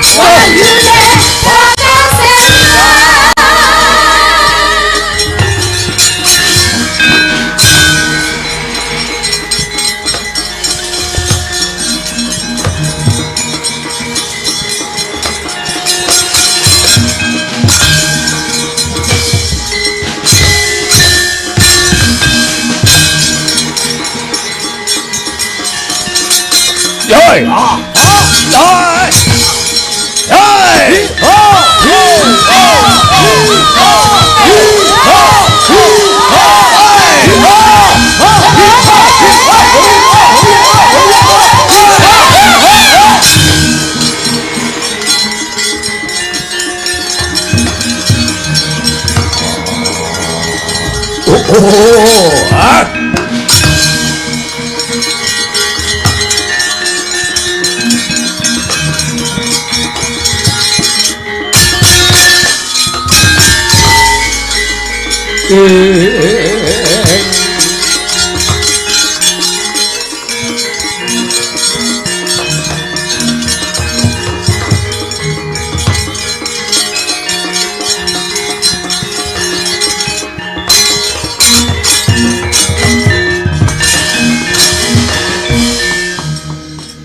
Wahyune bakal sirna. Yoi! Yoi! Yoi!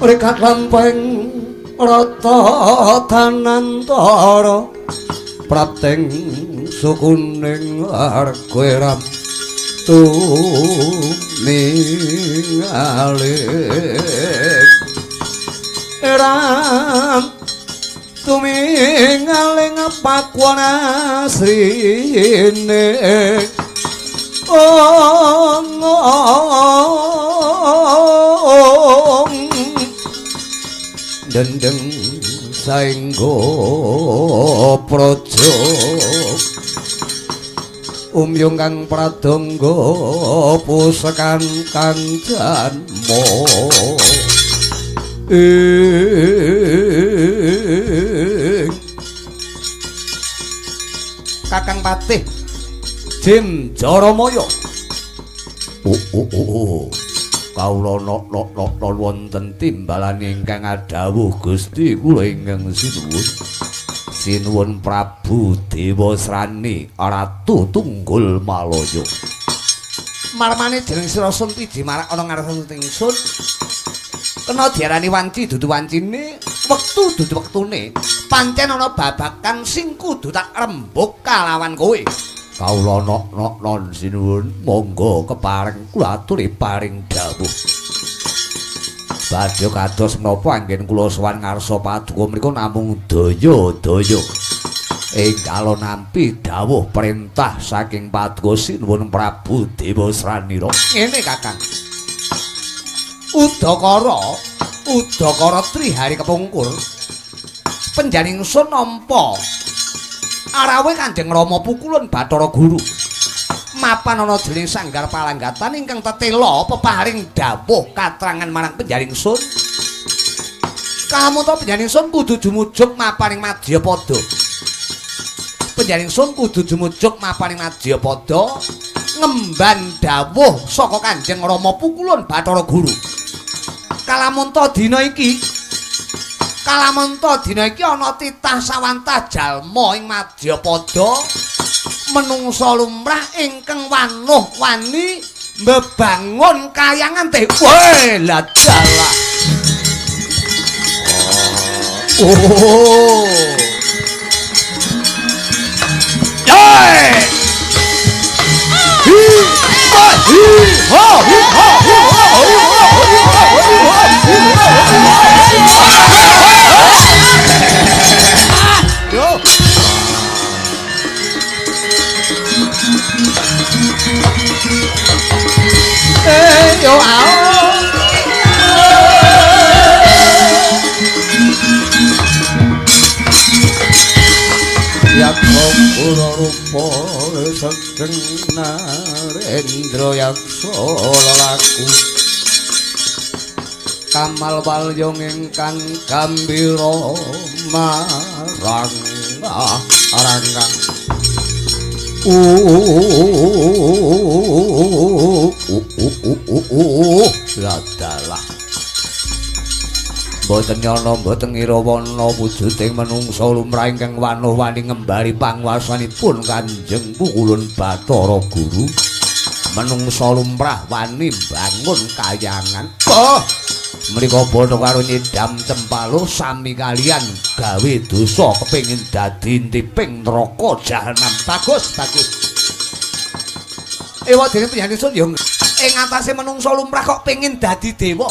Rikat lampeng rata tanantara prapting sukuning arga tumingaling ram tumingaling pakuan asrine ong dendeng saengga praja umyung kang pradangga pusekan kang janma ing Kakang Patih Jim Jaramaya. Oh. Kawula nok-nok wonten timbalan ingkang adhawuh Gusti kula ingkang sinuwun. Sinuwun Prabu Dewasrani Ratu Tunggul Malaya. Marmane jeneng sira Sun Piji marak ana ngarsa ingsun. Kena diarani wanci dudu wancine, wektu dudu wektune. Pancen ana babakan sing kudu tak rembug kalawan kowe. Kawula nok-nok sinuwun, monggo kepareng kula aturi paring dawuh. Badhe kados menapa anggen kula sowan ngarsa paduka mriku namung daya-daya. Enggal nampi dawuh perintah saking paduka sinuwun Prabu Dewasranira. Ngene Kakang. Udakara Trihari kepungkur. Penjaling ingsun nampa arawe Kanjeng Rama pukulun Bathara Guru. Mapan ana jroning sanggar palanggatan ingkang tetela peparing dawuh katrangan marang penjaling ingsun. Kamuta penjaling ingsun kudu jumujuk mapaning madyapada. Penjaling ingsun kudu jumujuk mapaning madyapada ngemban dawuh saka Kanjeng Rama pukulun Bathara Guru. Kalamunta dina iki ana titah sawantah jalma ing madyapada menungsa lumrah ingkang wanuh wani mbebangun kayangan teh. Weh, lah dalah. Oh. Yoi! Hi! Hi! Ho! Hi! Ho! Hi! Ho! Hi! Ho! Hi! Yo. Yo ao. Yaksa pura rupa saking narendra yaksa lelaku Kamal walyung ingkang gambira marang arangang ladalah. Mboten nyana mboten ngira wana wujuding menungsa lumrah ingkang wanuh wani ngembari panguwasanipun Kanjeng Pukulun Bathara Guru. Menungsa lumrah wani mbangun kayangan. Oh, mriko padha karo nyidam cempalo sami kalian gawe dosa kepengin dadi intiping neraka jahanam. Bagus, bagus. Ewa dene panjenengan ingsun ya ing atase menungsa lumrah kok pengin dadi dewa.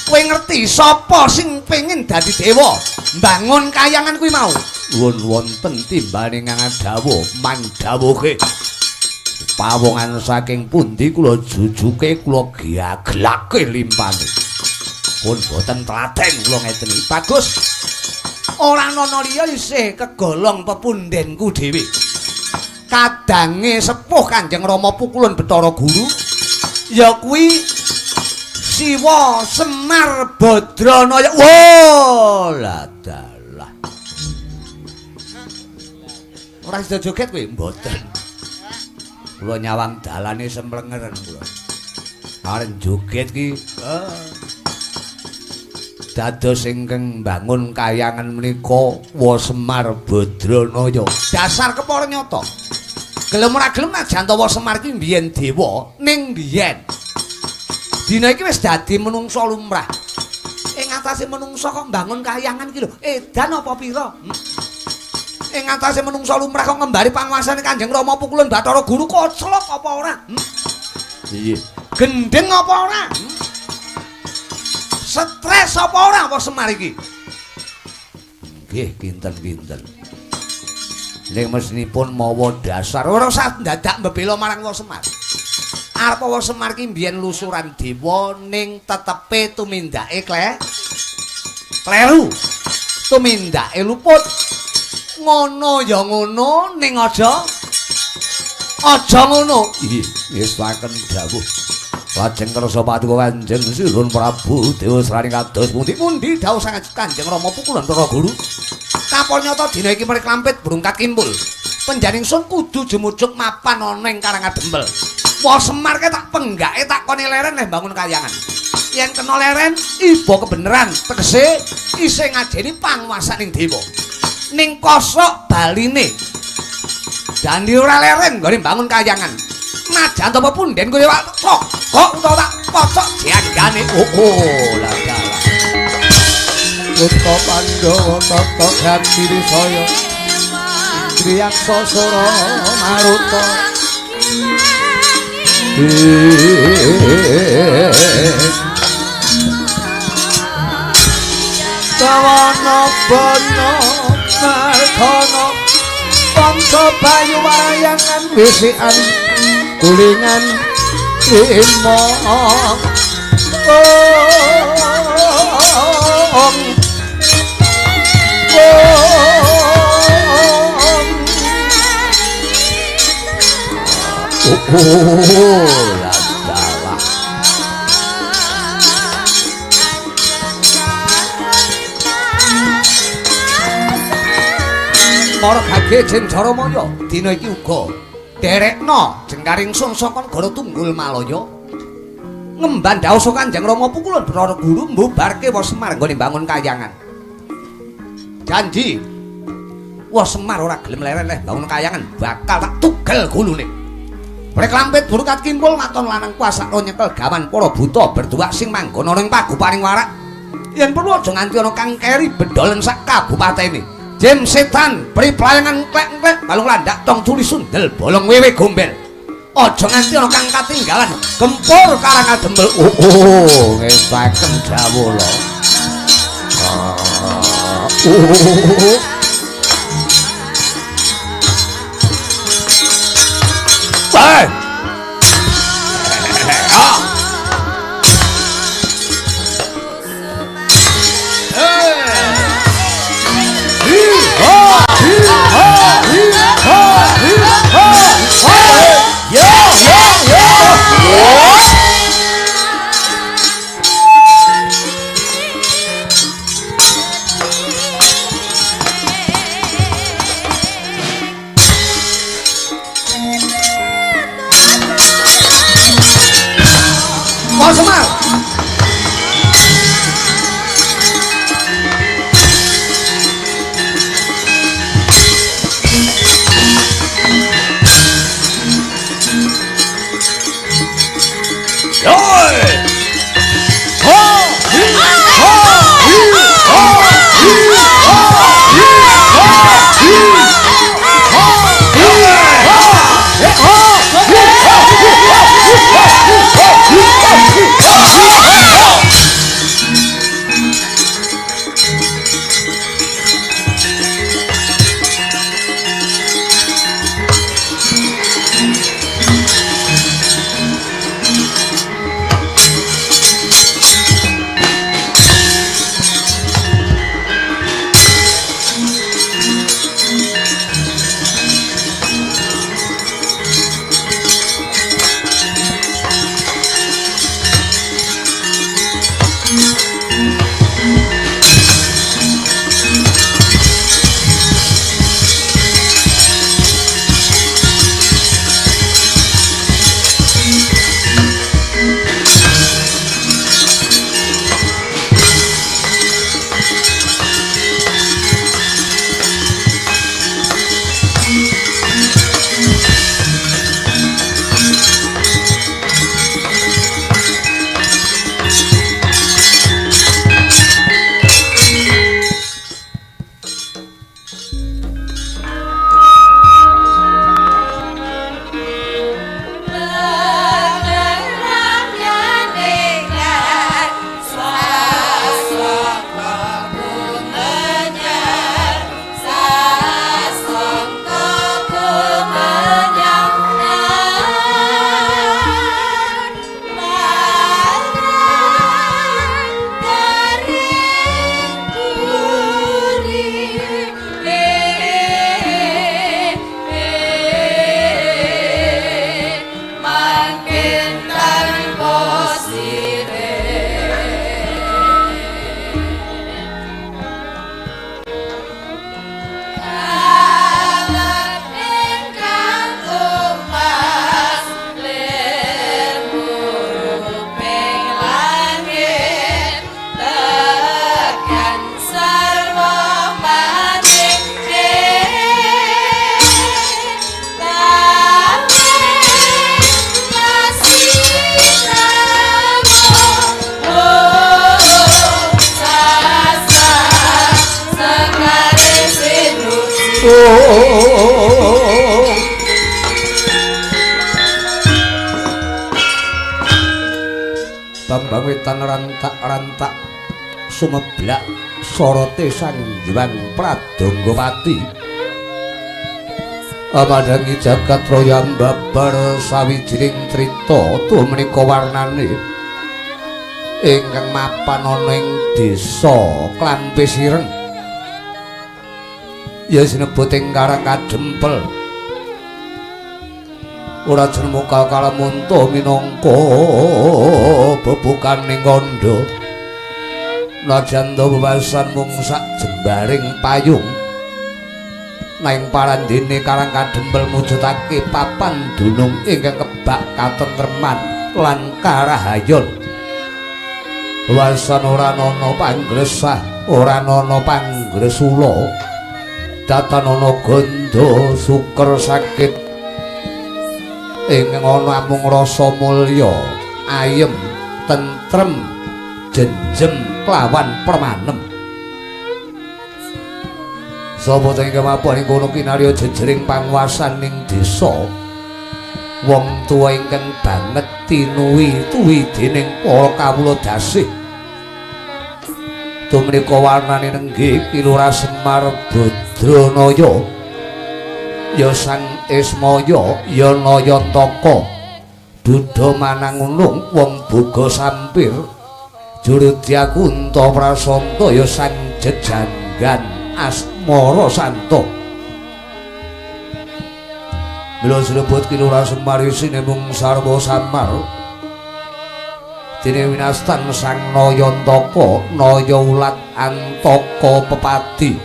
Kowe ngerti sapa sing pengin dadi dewa mbangun kayangan kuwi mau? Nuwun wonten timbane ngangadhawuh mandhawuhe. Pawongan saking pundi kula jujuke kula giaglake limpane. Pun boten tlaten kula ngeten iki. Bagus. Ora ana liya isih kegolong pepundhenku dhewe. Kadange sepuh Kanjeng Rama Pukulun Bathara Guru ya kuwi Siwa Semar Badranaya. Wah, ladalah. Ora sida joget kowe? Mboten. Kula nyawang dalane semlengeren kula. Arep joget ki. Dados ingkang mbangun kayangan menika Wa Semar Badranaya. Dasar kepara nyata. Gelem ora gelem najan Wa Semar ki mbiyen dewa ning biyen. Dina iki wis dadi menungsa lumrah. Ing atase menungsa kok mbangun kayangan iki lho, edan apa pira? Ing atase menungsa lumrah kok ngembari panguwasane Kanjeng Rama Pukulun Bathara Guru koclok apa ora? Iya. Gendeng apa ora? Stres apa ora apa Semar iki? Nggih, kinten-kinten. Ning mesinipun mawa dasar ora usah ndadak mbebela marang Wa Semar. Arep Wa Semar ki mbiyen lusuran dewa ning tetepe tumindake kleru. Tumindake luput. Ngono ya ngono ning aja aja ngono. Nggih, ngestaken dawuh. Lajeng kersa paduka Kanjeng Sinuwun Prabu Dewasrani kados pundi-pundi dawuh sang Kanjeng Rama Pukulun Bathara Guru. Kapon nyata dina iki mrek lampit brungkat kimpul. Penjaning sun kudu jumujuk mapan ana ing Karangadempel. Wa Semar ke tak penggake tak kone leren leh bangun kayangan. Yen kena leren iba kebeneran tegese isih ngajeni panguwasaning dewa. Ning kosok baline. Dandi ora leren nggone bangun kayangan. Najan to pepunden kowe kok kok utawa tak pocok janggane. Oh, oh lah dalah. Kutha Pandhawa tata gambir saya Indriyaksa Sura Maruta. Tawana bana margana Panca bayu wayangan wisikan gulingan lima ong ong. Oh, ladalah. Para gage jeng Jaramaya dina iki uga derekna jengkaring sun saka negara Tunggul Malaya ngemban dawuh saka Kanjeng Rama Pukulun Bathara Guru mbubarke Wa Semar nggone bangun kayangan. Janji Wa Semar ora gelem leren leh bangun kayangan bakal tak tugel gulune. Brek lampit burukat kimpul waton lanang kuasa nyekel gawan para buta berduak sing manggon ana ing pagupaning warak. Yen perlu aja nganti ana kang keri bedolen sak kabupatene. Jem setan pri pelayangan klek-klek balung landak tong culi sundel bolong wewe gombel. Aja nganti ana kang katinggalan gempur Karangadempel. Oh, oh ngestaken dawuh lho. Oh. Hey! Bambang wetan rantak-rantak sumeblak sorote Sang Hyang Pradanggawati. Amadhangi jagat raya babar sawijining crita tumenika warnane ingkang mapan ana ing desa Klampis Ireng, ya sinebut ing Karang Kadempel. Ora jeneng kalamunta minangka bebukaning kandha, najan ta bebasan mung sak jembaring payung, nanging parandene Karang Kadempel mujudake papan dunung ingkang kebak katentreman lan karahayon. Bebasan ora ana panggresah, ora ana panggresula, datan ana gandha suker sakit, ingkang ana amung rasa mulya, ayem, tentrem, jenjem kelawan permanem. Sapa ta ingkang mapan ing kono kinarya jejering panguwasaning desa, wong tuwa ingkang banget tinuwi-tuwi dening para kawula dasih. Tumenika warnane nenggih Ki Lurah Semar Badranaya, ya Sang Ismaya, ya Nayantaka, Duda Manangunung, wong boga sampir, Jurudyakunta Prasanta, ya Sang Jejanggan Asmara Santa. Mila sinebut Ki Lurah Semar isine mung sarwa samar, dene winastan Sang Nayantaka, Naya Ulat Antaka Pepadi.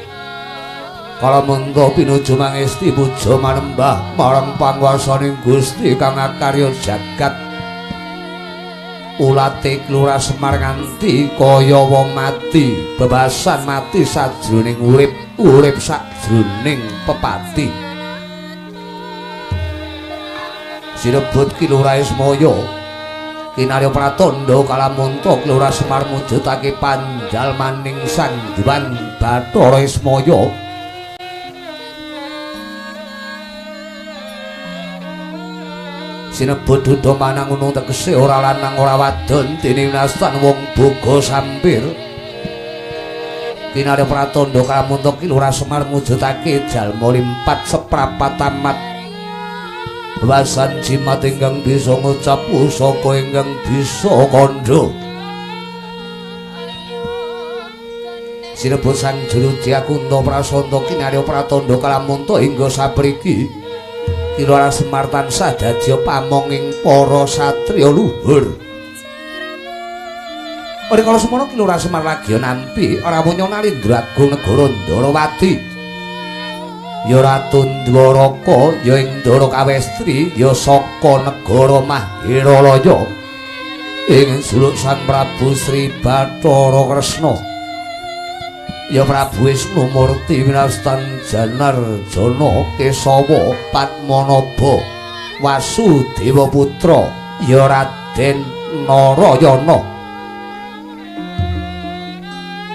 Kalamunta pinuju mangesti puja manembah marang panguwasaning Gusti kang akarya jagat. Ulate Ki Lurah Semar nganti kaya wong mati, bebasan mati sajroning urip, urip sajroning pepati. Sinebut Ki Lurah Ismaya, kinarya pratandha kalamunta Ki Lurah Semar mujudake panjalmaning Sang Hyang Bathara Ismaya. Sinebut Duda Manangunung tegese ora lanang ora wadon, dene winastan wong boga sampir. Kinarya pratandha kalamunta Ki Lurah Semar mujudake jalma limpat seprapat amat, wasan jimat ingkang bisa ngucap pusaka ingkang bisa kandha. Sinebut Sang Jurudyakunta Prasanta kinarya pratandha kalamunta hingga sapriki Ki Lurah Semar tansah dadi pamonging para satriya luhur. Ora kala semono Ki Lurah Semar lagi nampi rawuhnya Nalindra Agung negara Ndarawati, ya Ratu Ndwaraka, ya ing Ndara Kawestri, ya saka negara Mahiralaya, ing suluk Sang Prabu Sri Bathara Kresna, ya Prabu Wisnu Murti winastan Janarjana Kesawa Padmanaba Wasudewa Putra, ya Raden Narayana.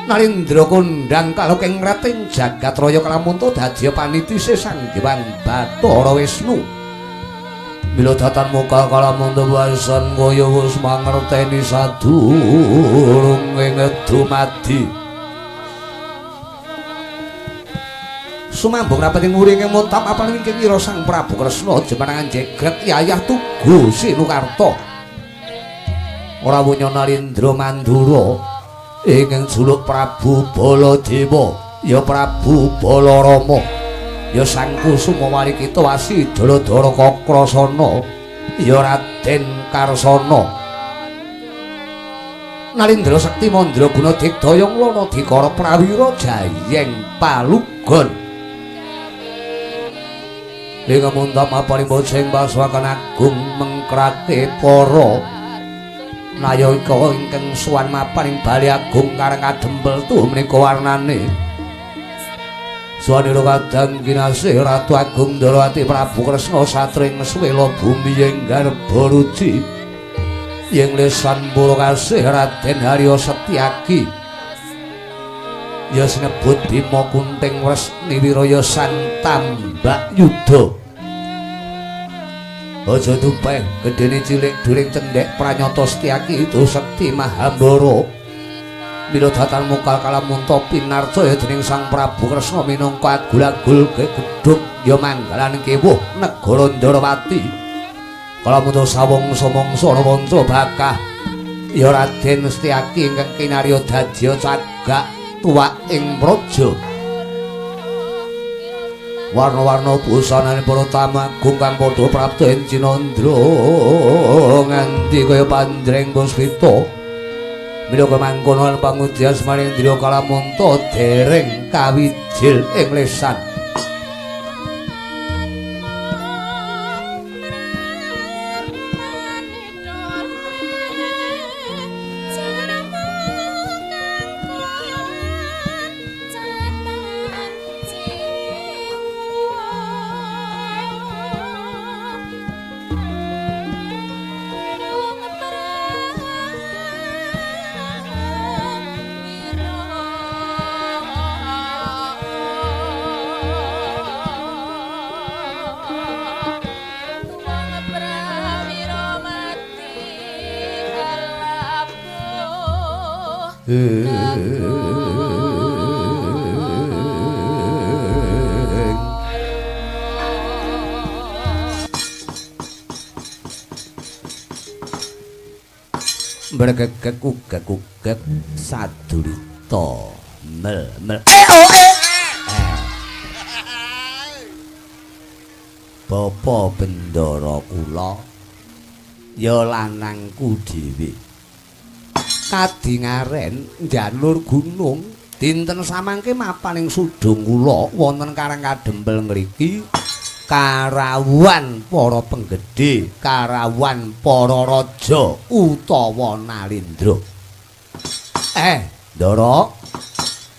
Narendra kondang kaloking rating jagat raya kalamunta dadi panitise Sang Hyang Bathara Wisnu. Mila datan muka kalamunta wasan kaya wis mangerteni sadurunge ngedumadi. Sumambung rapeting muring muntap apal wingking ira Sang Prabu Kresna jemanangan jegret yayah tugu Sinukarta. Ora wunya Narendra Mandura ingkang juluk Prabu Baladewa, ya Prabu Balarama, ya Sang Kusuma Walikita Wasi Daladara Kakrasana, ya Raden Karsana. Narendra Sekti Mandraguna Digdaya Nglana Dikara Prawira Jayeng Palugon. Ing mundhap mapaning boceng paswakan agung mengkrake para nayaka ingkang suwan mapan ing Bali Agung Karang Kadempel tuh menika warnane. Suwanira kadang kinasih Ratu Agung Ndarawati Prabu Kresna satring swela bumi ing garba ruci ing lesan pura kasih Raden Harya Setyaki. Ya sinebut Bima Kunting Wresni Wiraya Santambak Yuda. Aja dupeh gedene cilik during cendhek pranyata Setyaki itu sekti Mahambara. Mila datan mukal kalamunta pinarcaya dening Sang Prabu Kresna minangka agul-agul gegedhug ya manggalan kewuh negara Ndarawati. Kalamunta sawongsa mangsa wanca bakah ya Raden Setyaki ingkang kinarya dadya cagak tuwak ing praja. Warna-warna busanane para tamu agung kang padha prapta ing Cinandra nganti kaya panjreng puspita. Mila kemangkono lan pangudian Semarindra kalamunta dereng kawijil ing lesan. Bergegek ugek-ugek sadurita mel mel e o e. Bapa Bendara kula ya lanangku dhewe. Kadingaren njanur gunung dinten samangke mapan ing sudung kula wonten Karang Kadempel ngriki karawan para penggede, karawan para raja utawa nalindra. Ndara,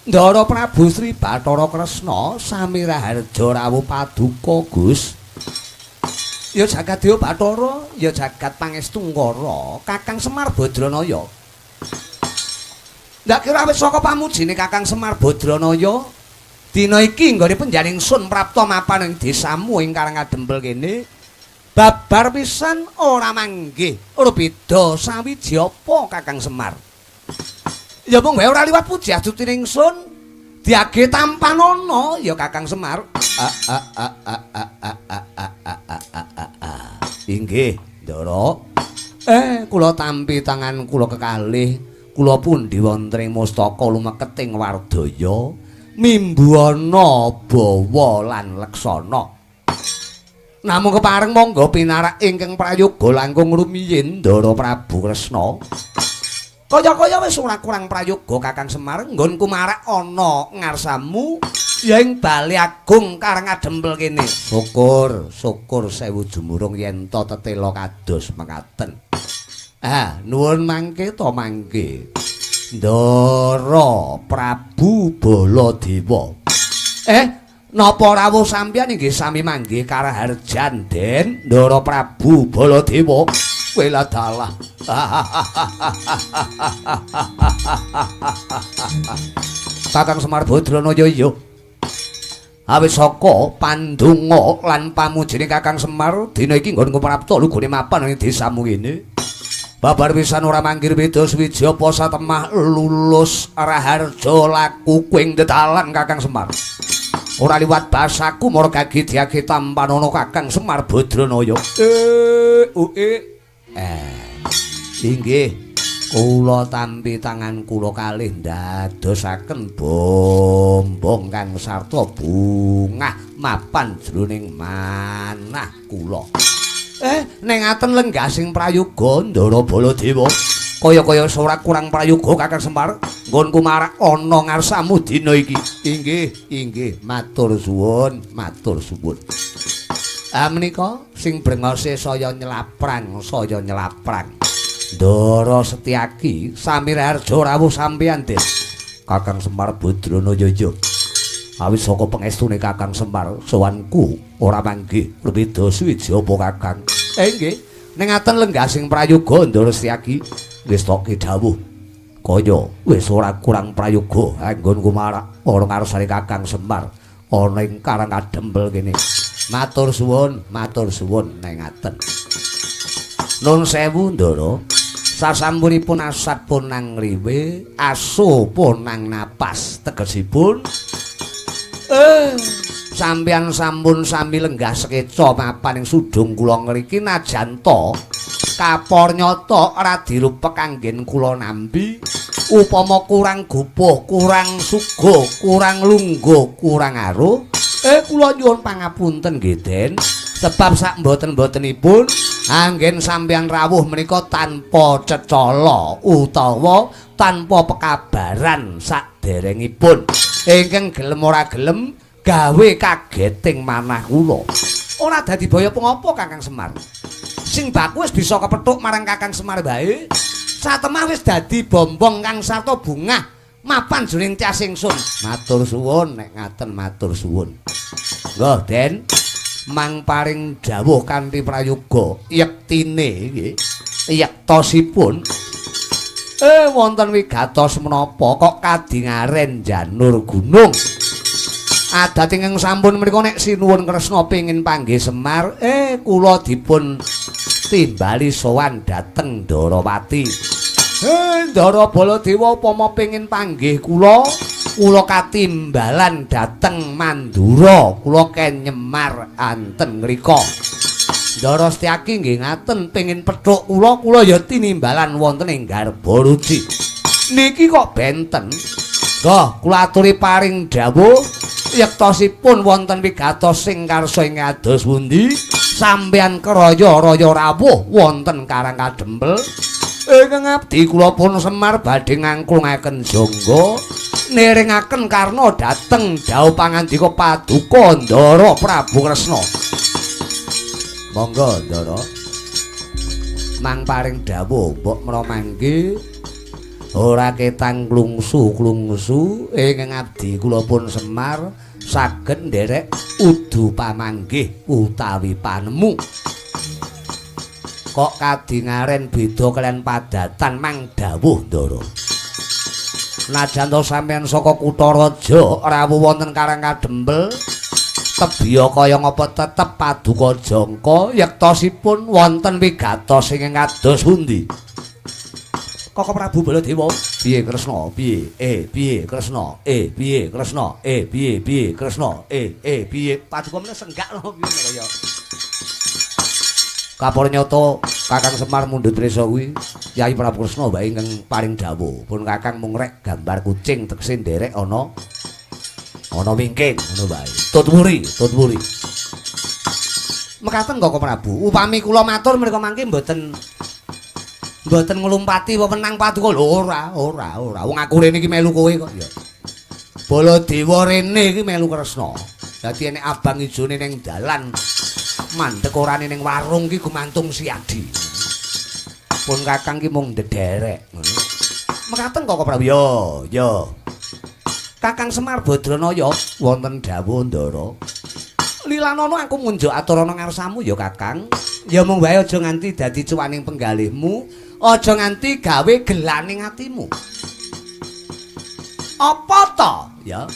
Ndara Prabu Sri Bathara Kresna sami raharja rawuh paduka Gus. Ya jagat Dewa Bathara, ya jagat Pangestungkara, Kakang Semar Badranaya. Ndak kira wis saka pamujine Kakang Semar Badranaya. Dina iki nggone penjaling sun prapta mapan ing desamu ing Karang Kadempel kene babar pisan ora manggih. Ora beda sawiji apa Kakang Semar. Ya mung wae ora liwat puji astutine ingsun diage tampanana ya Kakang Semar. A a a a a a a a a a a a. Inggih, Ndara. Kula tampi tangan kula kekalih, kula pundi wonten ing mustaka lumeketing wardaya. Mimbuana bawa lan leksana. Namung kepareng monggo pinarak ingkang prayoga langkung rumiyin Ndara Prabu Kresna. Kaya-kaya wis ora kurang prayoga Kakang Semar nggonku marak ana ngarsamu ya ing Bali Agung Karang Kadempel kene. Syukur, syukur sewu jumurung yen ta tetela kados mekaten. Ah, nuwun mangke ta mangke. Ndara Prabu Baladewa. Napa rawuh sampeyan inggih sami manggih karaharjan, Den? Ndara Prabu Baladewa. Wela dalah. Kakang Semar Badranaya ya. Awit saka pandonga lan pamujine Kakang Semar dina iki nggon prapta lugune mapan ing desamu kene. Babar pisan ora manggir beda suwiji apa satemah lulus raharja laku kuing dedalan Kakang Semar. Ora liwat basaku mara gage diage tampanana Kakang Semar Badranaya. Inggih, kula tampi tangan kula kalih ndadosaken bombong kang sarta bungah mapan jroning manah kula. Ning ngaten lenggasing prayoga Ndara Baladewa. Kaya-kaya ora kurang prayoga Kakang Semar, nggonku marak ana ngarsamu dina iki. Inggih, inggih, matur suwun, matur suwun. Ah menika sing brengose saya nyelaprang, saya nyelaprang. Ndara Setyaki sami raharja rawuh sampeyan, Den. Kakang Semar Badranaya ya. Awit saka pengestune Kakang Semar, sowanku ora manggih beda suwiji apa Kakang. Nggih. Ning ngaten lenggasing prayoga Ndara Setyaki wis toke dawuh. Kaya wis ora kurang prayoga anggon kumarak ana ngarsane Kakang Semar ana ing Karang Kadempel kene. Matur suwun, matur suwun neng ngaten. Nun sewu Ndara. Sasampunipun asat punang riwe, aso punang napas tegesipun sampeyan sampun sami lenggah sekeca mapan ing sudung kula ngriki najan ta kapor nyata ora dirupek anggen kula nampi upama kurang gupuh, kurang suga, kurang lungguh, kurang aruh kula nyuwun pangapunten nggih Den, sebab sak mboten-mbotenipun anggen sampeyan rawuh menika tanpa cecala utawa tanpa pekabaran saderengipun ingkang gelem ora gelem gawe kageting manah kula. Ora dadi baya pengapa Kakang Semar. Sing baku wis bisa kepethuk marang Kakang Semar wae. Satemah wis dadi bombong kang sarta bungah mapan jroning tias ingsun. Matur suwun nek ngaten, matur suwun. Nggih, Den. Mang paring dawuh kanthi prayoga yektine nggih. Yektosipun wonten wigatos menapa kok kadingaren janur gunung. Adat ingkang sampun menika nek sinuwun Kresna pengin panggih Semar, kula dipun timbali sowan dhateng Ndarawati. Ndara Baladewa upama pengin panggih kula, kula katimbalan dhateng Mandura, kula ken nyemar anten ngrika. Ndara Setyaki nggih ngaten pengin pethuk kula, kula ya tinimbalan wonten ing Garbaruci. Niki kok benten. Goh, kula aturi paring dawuh yektosipun wonten wigatos sing karsa ing kados pundi sampeyan kraya-raya rawuh wonten Karang Kadempel. Ingkang abdi kula pun Semar badhe ngangklungaken jangga niringaken karna dhateng dawuh pangandika paduka Ndara Prabu Kresna. Monggo Ndara. Mang paring dawuh mbok menawa mangke ora ketang klungsu-klungsu ingkang abdi kula pun Semar saged nderek udu pamanggih utawi panemu. Kok kadingaren beda kalian padatan mang dawuh Ndara. Najan to sampeyan saka kutha raja rawuh wonten Karang Kadempel tebiya kaya ngapa tetep paduka jangka yektosipun wonten wigatos ingkang kados pundi? Koko Prabu Baladewa, piye Kresna? Piye? Piye Kresna? Piye Kresna? Piye piye Kresna? Piye? Paduka meneh senggak lho piye kaya. Kapor nyata Kakang Semar mundhut resa kuwi Yai Prabu Kresna wae ingkang paring dawuh. Pun Kakang mung rek gambar kucing tegese nderek ana ana wingking ngono wae. Tut wuri, tut wuri. Mekaten Koko Prabu, upami kula matur mriku mangke mboten nglumpati wewenang paduka. Lho ora, ora, ora. Wong aku rene iki melu kowe kok ya. Baladewa rene iki melu Kresna. Dadi enek abang ijone ning dalan mandek orane ning warung ki gumantung siadi. Pun Kakang ki mung ndederek ngono. Mekaten Koko Prabu. Yo, yo. Kakang Semar Badranaya wonten dawuh Ndara. Lilanono aku munjuk aturana ngarsamu ya Kakang. Ya mung wae aja nganti dadi cuwaning penggalihmu, aja nganti gawe gelaning atimu. Apa to? Ya.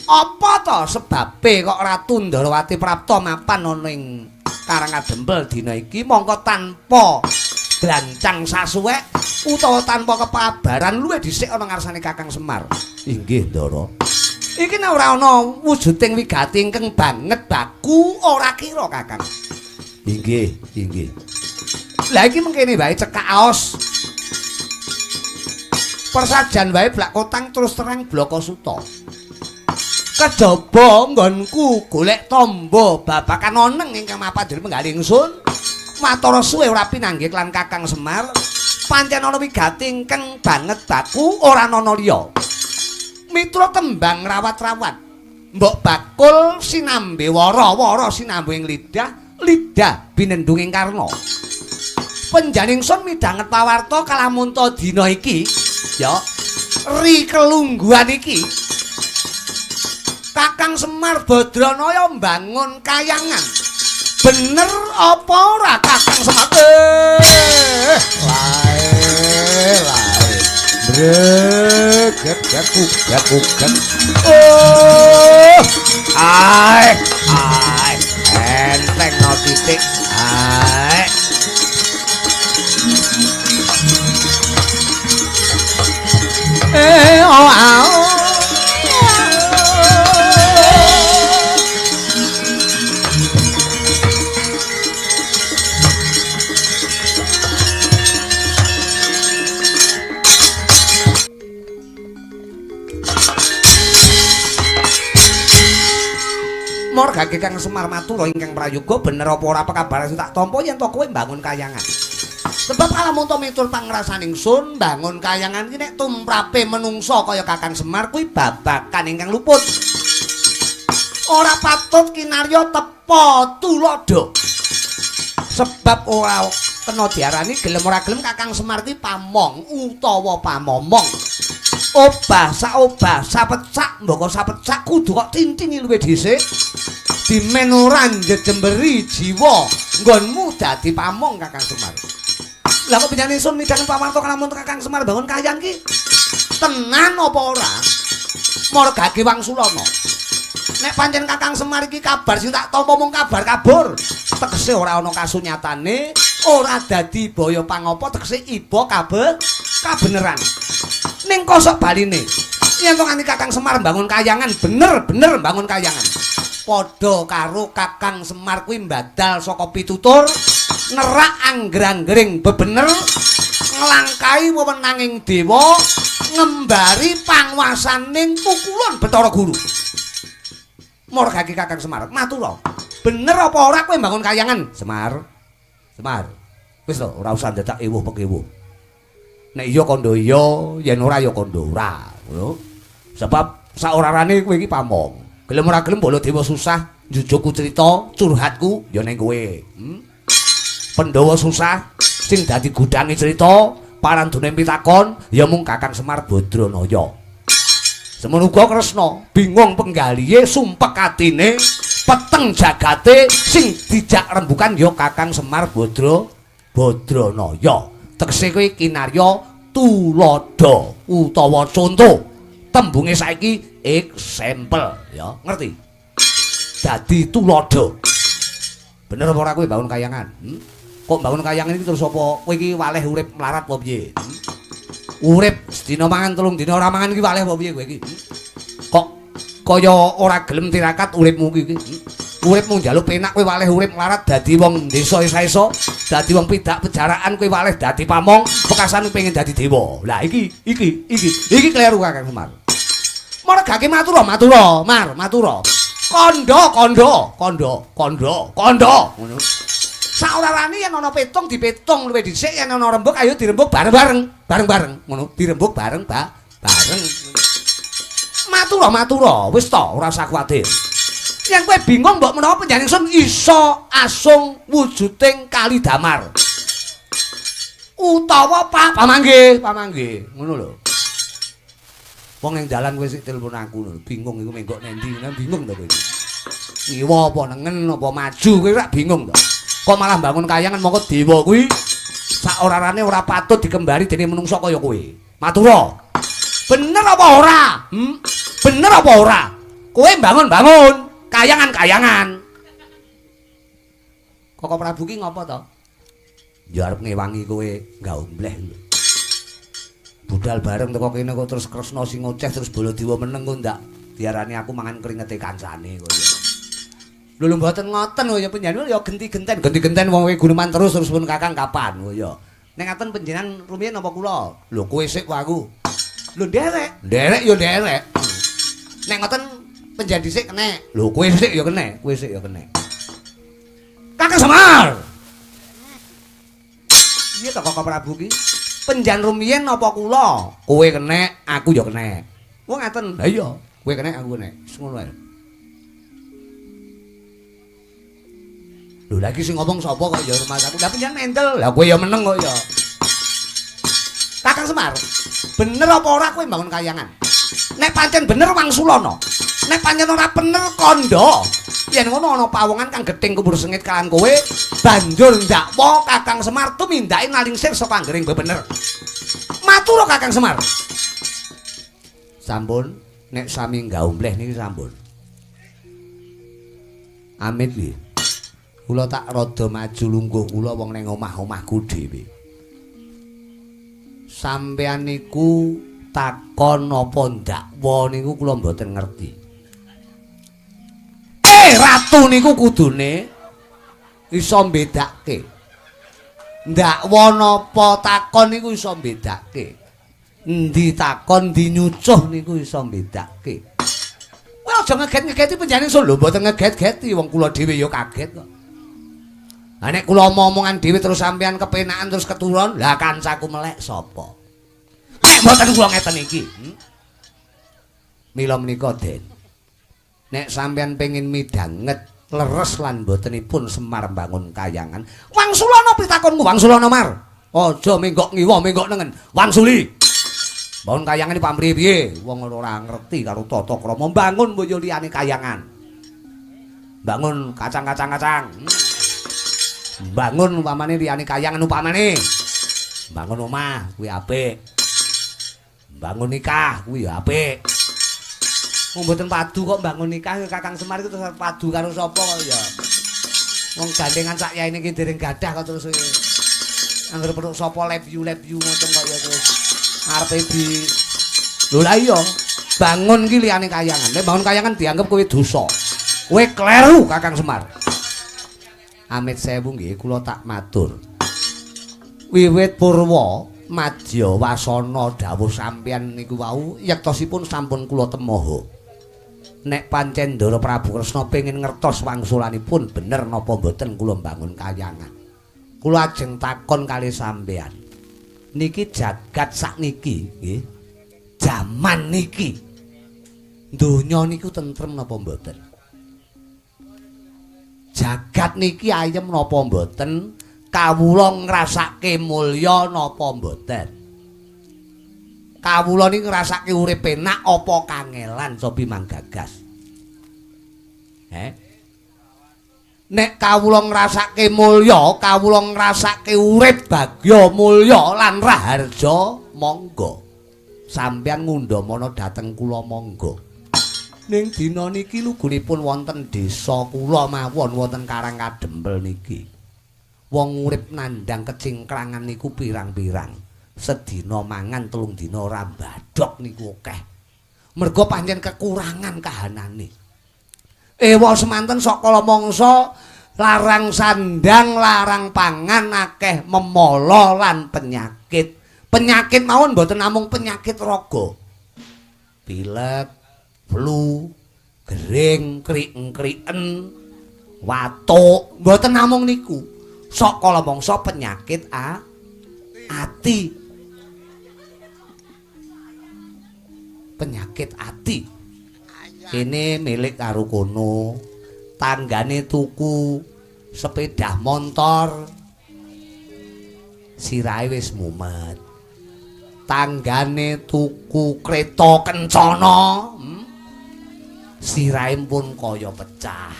Apa to sebabe kok Ratu Ndarawati prapta mapan ana ing Karang Kadempel dina iki mongko tanpa glancang sasuwek utawa tanpa kepabaran luwih dhisik ana ngarsane Kakang Semar. Inggih Ndara. Iki nek ora ana wujuding wigati ingkang banget baku ora kira Kakang. Inggih, inggih. Lah iki mengkene wae cekak aos. Persajan wae blak kotang terus terang blaka suta. Kejaba nggonku golek tamba babakan oneng ingkang mapan jroning penggalih ingsun. Watara suwe ora pinanggih lan Kakang Semar. Pancen ana wigati ingkang banget baku ora ana liya. Mitra tembang rawat-rawat. Mbok bakul sinambe wara-wara sinambe ing lidah, lidah binendung ing karna. Penjaning sun midhanget pawarta kalamunta dina iki, ya. Ri kelungguhan iki. Kakang Semar Badranaya mbangun kayangan. Bener apa ora Kakang Semar? Lae, lae. Greget gek gek. Oh! Ae, ae. Enteng no titik. Ae. Eh, oh, oh. Morgake Kang Semar matur ingkang prayoga bener apa ora pekabaran sing tak tampa yen to kowe mbangun kayangan. Sebab alamun to mitur pangrasaning sun mbangun kayangan iki nek tumrape menungsa kaya Kakang Semar kuwi babakan ingkang luput. Ora patut kinarya tepa tuladha. Sebab ora kena diarani gelem ora gelem Kakang Semar ki pamong utawa pamomong. Obah saobah sapecak mboko sapecak kudu kok tintingi luwih dhisik. Dimen ora njejemberi jiwa nggonmu dadi pamong Kakang Semar. Lah kok panjenengan ingsun midhangan pawarta kalamun Kakang Semar bangun kayan ki tenan apa ora? Margake wangsulana. Nek pancen Kakang Semar iki kabar sing tak tampa mung kabar kabur, tegese ora ana kasunyatane, ora dadi baya pangapa, tegese iba kabeneran. Ning kosok baline, yen to nganti Kakang Semar bangun kayangan bener-bener bangun kayangan. Padha karo Kakang Semar kuwi mbadal saka pitutur, nerak angger-anggering bebener, nglangkai wewenanging dewa, ngembari panguwasaning pukulun Bathara Guru. Margake Kakang Semar matura, bener apa ora kowe mbangun kayangan? Semar, Semar, wis to ora usah dadak ewuh pekewuh. Nek iya kandha iya, yen ora ya kandha ora, ngono. Sebab saorarane kowe iki pamong. Gelem ora gelem Baladewa susah njujukku crita, curhatku ya ning kowe. Pandhawa susah sing dadi gudange crita, parandune pitakon ya mung Kakang Semar Badranaya. Semono uga Kresna bingung penggalihe, sumpek atine, peteng jagate sing dijak rembukan ya Kakang Semar Badranaya. Tegese kuwi kinarya tuladha utawa conto. Tembunge saiki example ya, ngerti? Dadi tuladha. Bener apa ora kowe bangun kayangan? Kok bangun kayangan iki terus apa kowe iki waleh urip mlarat apa piye? Urip sedina mangan telung dina ora mangan iki waleh apa piye kowe iki? Kok kaya ora gelem tirakat uripmu iki? Uripmu njaluk penak kowe waleh urip mlarat dadi wong desa isa-isa, dadi wong pidak pejaraan kowe waleh dadi pamong, pekasan pengen dadi dewa. Lah iki kleru Kakang Semar. Margake matura, matura, Mar, matura. Kandha, kandha, kandha, kandha, kandha. Ngono. Saorarane yen ana petung dipetung luwih dhisik, yen ana rembug ayo dirembug bareng-bareng, bareng-bareng ngono, dirembug bareng bareng. Matura, matura, wis to, ora usah kuwatir. Yen kowe bingung mbok menawa panjenengan ingsun iso asung wujuding Kali Damar. Utawa pamanggih, pamanggih, ngono lho. Wong ing dalan kowe sik telepon aku lho, bingung iku menggok nendi, bingung to kowe iki. Ngiwa apa nengen apa maju kowe rak bingung to. Kok malah bangun kayangan mongko dewa kuwi saorarane ora patut dikembari dening menungsa kaya kowe. Matura. Bener apa ora? Bener apa ora? Kowe bangun-bangun, kayangan-kayangan. Koko Prabu ki ngopo to? Ya arep ngewangi kowe gaombleh lho. Budal bareng teko kene kok terus Kresna sing ngoceh terus Baladewa meneng kok ndak diarani aku mangan kringete kancane kok ya. Lho lho mboten ngoten kok ya panjenengan ya genti-genten, genti-genten wong kowe guneman terus terus pun Kakang kapan kok ya. Nek ngaten panjenengan rumiyin napa kula? Lho kowe sik kok aku. Lho nderek, nderek ya nderek. Nek ngoten panjenengan dhisik kenek. Lho kowe sik ya kenek, kowe sik ya kenek. Kakang Semar. Piye to Koko Prabu ki? Penjan rumiyin napa kula? Kowe kenek, aku ya kenek. Wong ngaten. Lah iya, kowe kenek, aku kenek. Wis ngono ae. Lho lagi sing ngomong sapa kok ya rumah aku. Lah penjan mendel. Lah kowe ya meneng kok ya. Kakang Semar, bener apa ora kowe mbangun kayangan? Nek pancen bener wangsulana. Nek pancen ora bener kandha. Yen ngono ana pawongan kang gething kubur sengit kalan kowe, banjur ndakwa Kakang Semar tumindake nalingsir saka anggering bebener. Matur Kakang Semar. Sampun nek sami gaumbleh niki sampun. Amit nggih. Kula tak rada maju lungguh kula wong ning omah-omahku dhewe. Sampeyan niku takon napa ndakwa niku kula mboten ngerti. Ratu niku kudune iso mbedake. Ndakwa napa takon niku iso mbedake. Endi takon endi nyucuh niku iso mbedake. Kowe aja ngeget-ngegeti panjenengan iso lho mboten ngeget-geti wong kula dhewe ya kaget kok. Lah nek kula omong-omongan dhewe terus sampean kepenakan terus keturun, lah kancaku melek sapa? Nek mboten kula ngeten iki. Mila menika Den. Nek sampean pengin midhanget leres lan mbotenipun Semar mbangun kayangan, wangsulana pitakonku wangsulana Mar. Aja menggok ngiwa menggok nengen. Wangsuli. Bangun kayangan iki pamrih piye? Wong ora ngerti karo tata krama mbangun mbok yo liyane kayangan. Bangun kacang-kacang-kacang. Bangun umpamane liyane kayangan umpamane. Bangun omah kuwi apik. Bangun nikah kuwi ya apik. Wong mboten padu kok bangun nikah Kakang Semar iku terus padu karo sapa kok ya. Wong gandengan sak yaene iki dereng gadah kok terus anggere perlu sapa love you ngoten kok ya terus arepe di lho lah iya bangun iki liyane kayangan. Nek bangun kayangan dianggep kowe dosa. Kowe kleru Kakang Semar. Amit sewu nggih kula tak matur. Wiwit purwa madya wasana dawuh sampeyan niku wau yektosipun sampun kula temoho. Nek pancen Ndara Prabu Kresna pengin ngertos wangsulanipun bener napa mboten kula mbangun kayangan. Kula ajeng takon kali sampeyan. Niki jagat sakniki nggih. Jaman niki. Donya niku tentrem napa mboten? Jagat niki ayem napa mboten? Kawula ngrasake mulya napa mboten? Kawula niki ngrasake urip enak apa kangelan sopi manggagas? Nek kawula ngrasake mulya, kawula ngrasake urip bagya mulya lan raharja, monggo. Sampeyan ngundhamana dhateng kula monggo. Ning dina niki lugunipun wonten desa kula mawon wonten Karang Kadempel niki. Wong urip nandhang kecingkrangan niku pirang-pirang. Sedina mangan telung dina ora mbadhok niku akeh. Mergo pancen kekurangan kahanane. Ewa semanten sakala mangsa larang sandang, larang pangan, akeh memala lan penyakit. Penyakit mawon mboten namung penyakit raga. Pilek, flu, gering, krik-kriken, watuk, mboten namung niku. Sakala mangsa penyakit ati. Penyakit ati. Kene milik karo kono, tanggane tuku sepeda motor, sirahe wis mumet. Tanggane tuku kreta kencana, sirahe pun kaya pecah.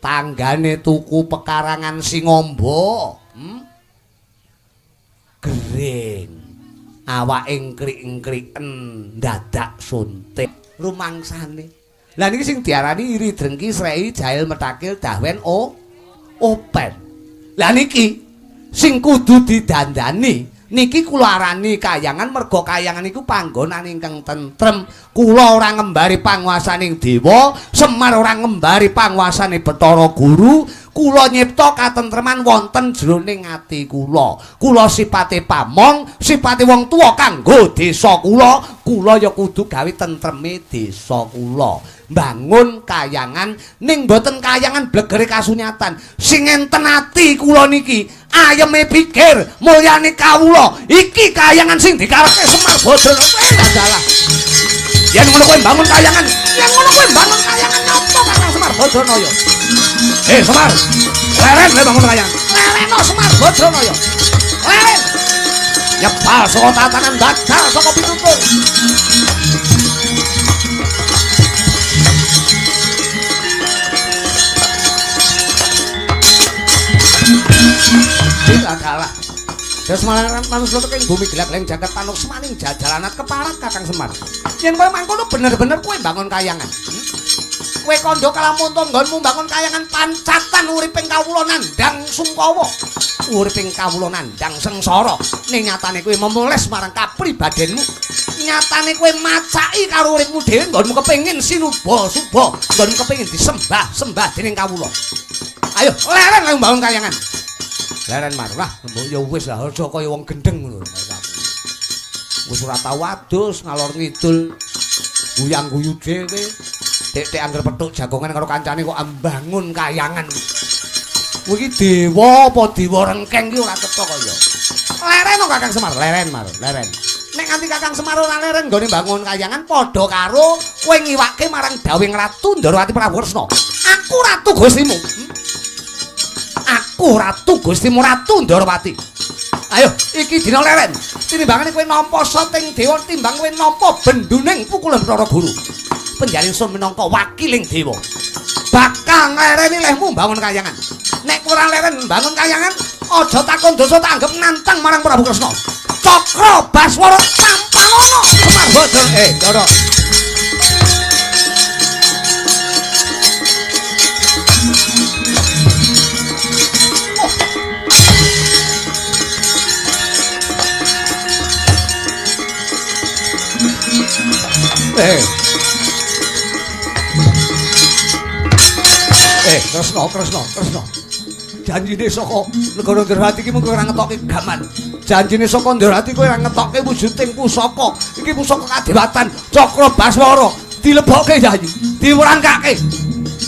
Tanggane tuku pekarangan Singombo, gering, awake ngkrik-ngkriken dadak suntik rumangsane. Lah niki sing diarani iri drengki srei jail metakil dahwen open. Lah niki sing kudu didandani niki kula arani kayangan merga kayangan niku panggonan ingkang tentrem. Kula ora ngembari panguwasaning dewa, Semar ora ngembari panguwasane Bathara Guru. Kula nyipta katentreman wonten jroning ati kula. Kula sipate pamong, sipate wong tuwa kanggo desa kula. Kula ya kudu gawe tentreme desa kula. Bangun kayangan ning mboten kayangan blegere kasunyatan. Sing enten ati kula niki ayeme pikir mulyane kawula. Iki kayangan sing dikarepe Semar Badrana. Dalah. Yen ngono kowe bangun kayangan, yen ngono kowe bangun kayangan nyapa Kakang Semar Badranaya? Semar, leren le bangun kayangan. Lereno Semar Badranaya. Leren. Nyebal saka tatanan badal saka pitutur. Tidak kalah. Dasmalan manungsa ing bumi gelak-geleng jagat panuksmaning jajalanat keparat Kakang Semar. Yen kowe mangkono bener-bener kowe bangun kayangan. Kowe kandha kalamunta nggonmu bangun kayangan pancatan uriping kawula nandhang sungkawa. Uriping kawula nandhang sengsara. Ning nyatane kowe memoles marang kapribadenmu. Nyatane kowe macaki karo uripmu dhewe nggonmu kepengin sinuba-suba, nggonmu kepengin disembah-sembah dening kawula. Ayo leren ayo bangun kayangan. Leren Mar. Wah, mbok ya wis lah aja kaya wong gendeng ngono. Wis ora tau adus ngalor ngidul guyang-guyu dhewe. Dek-dek angger petuk jagongan karo kancane kok ambangun kayangan. Kuwi iki dewa apa dewa rengkeng iki ora cetha kaya. Leren kok Kakang Semar, leren Mar, leren. Nek nganti Kakang Semar ora leren nggone bangun kayangan padha karo kowe ngiwake marang dawing Ratu Ndorowati Prabu Kresna. Aku ratu Gustimu. Aku ratu Gustimu Ratu Ndorowati. Ayo iki dina leren. Tinimbangane kowe nampa sating dewa timbang kowe nampa benduning pukulan Bathara Guru. Penjalin sun minangka wakiling dewa. Bakal nglereni lehmu bangun kayangan. Nek ora leren bangun kayangan, aja takon dosa tak anggap nantang marang Prabu Kresna. Cakra Baswara tampanono Semar Badra. Ndara. Kresna, Kresna, Kresna. Janjine saka negara Ndorowati iki mung ora ngetokke gaman. Janjine saka Ndorowati kowe ora ngetokke wujuding pusaka. Iki pusaka kadewatan Cakra Baswara dilebokke Yayi, diwrangkake.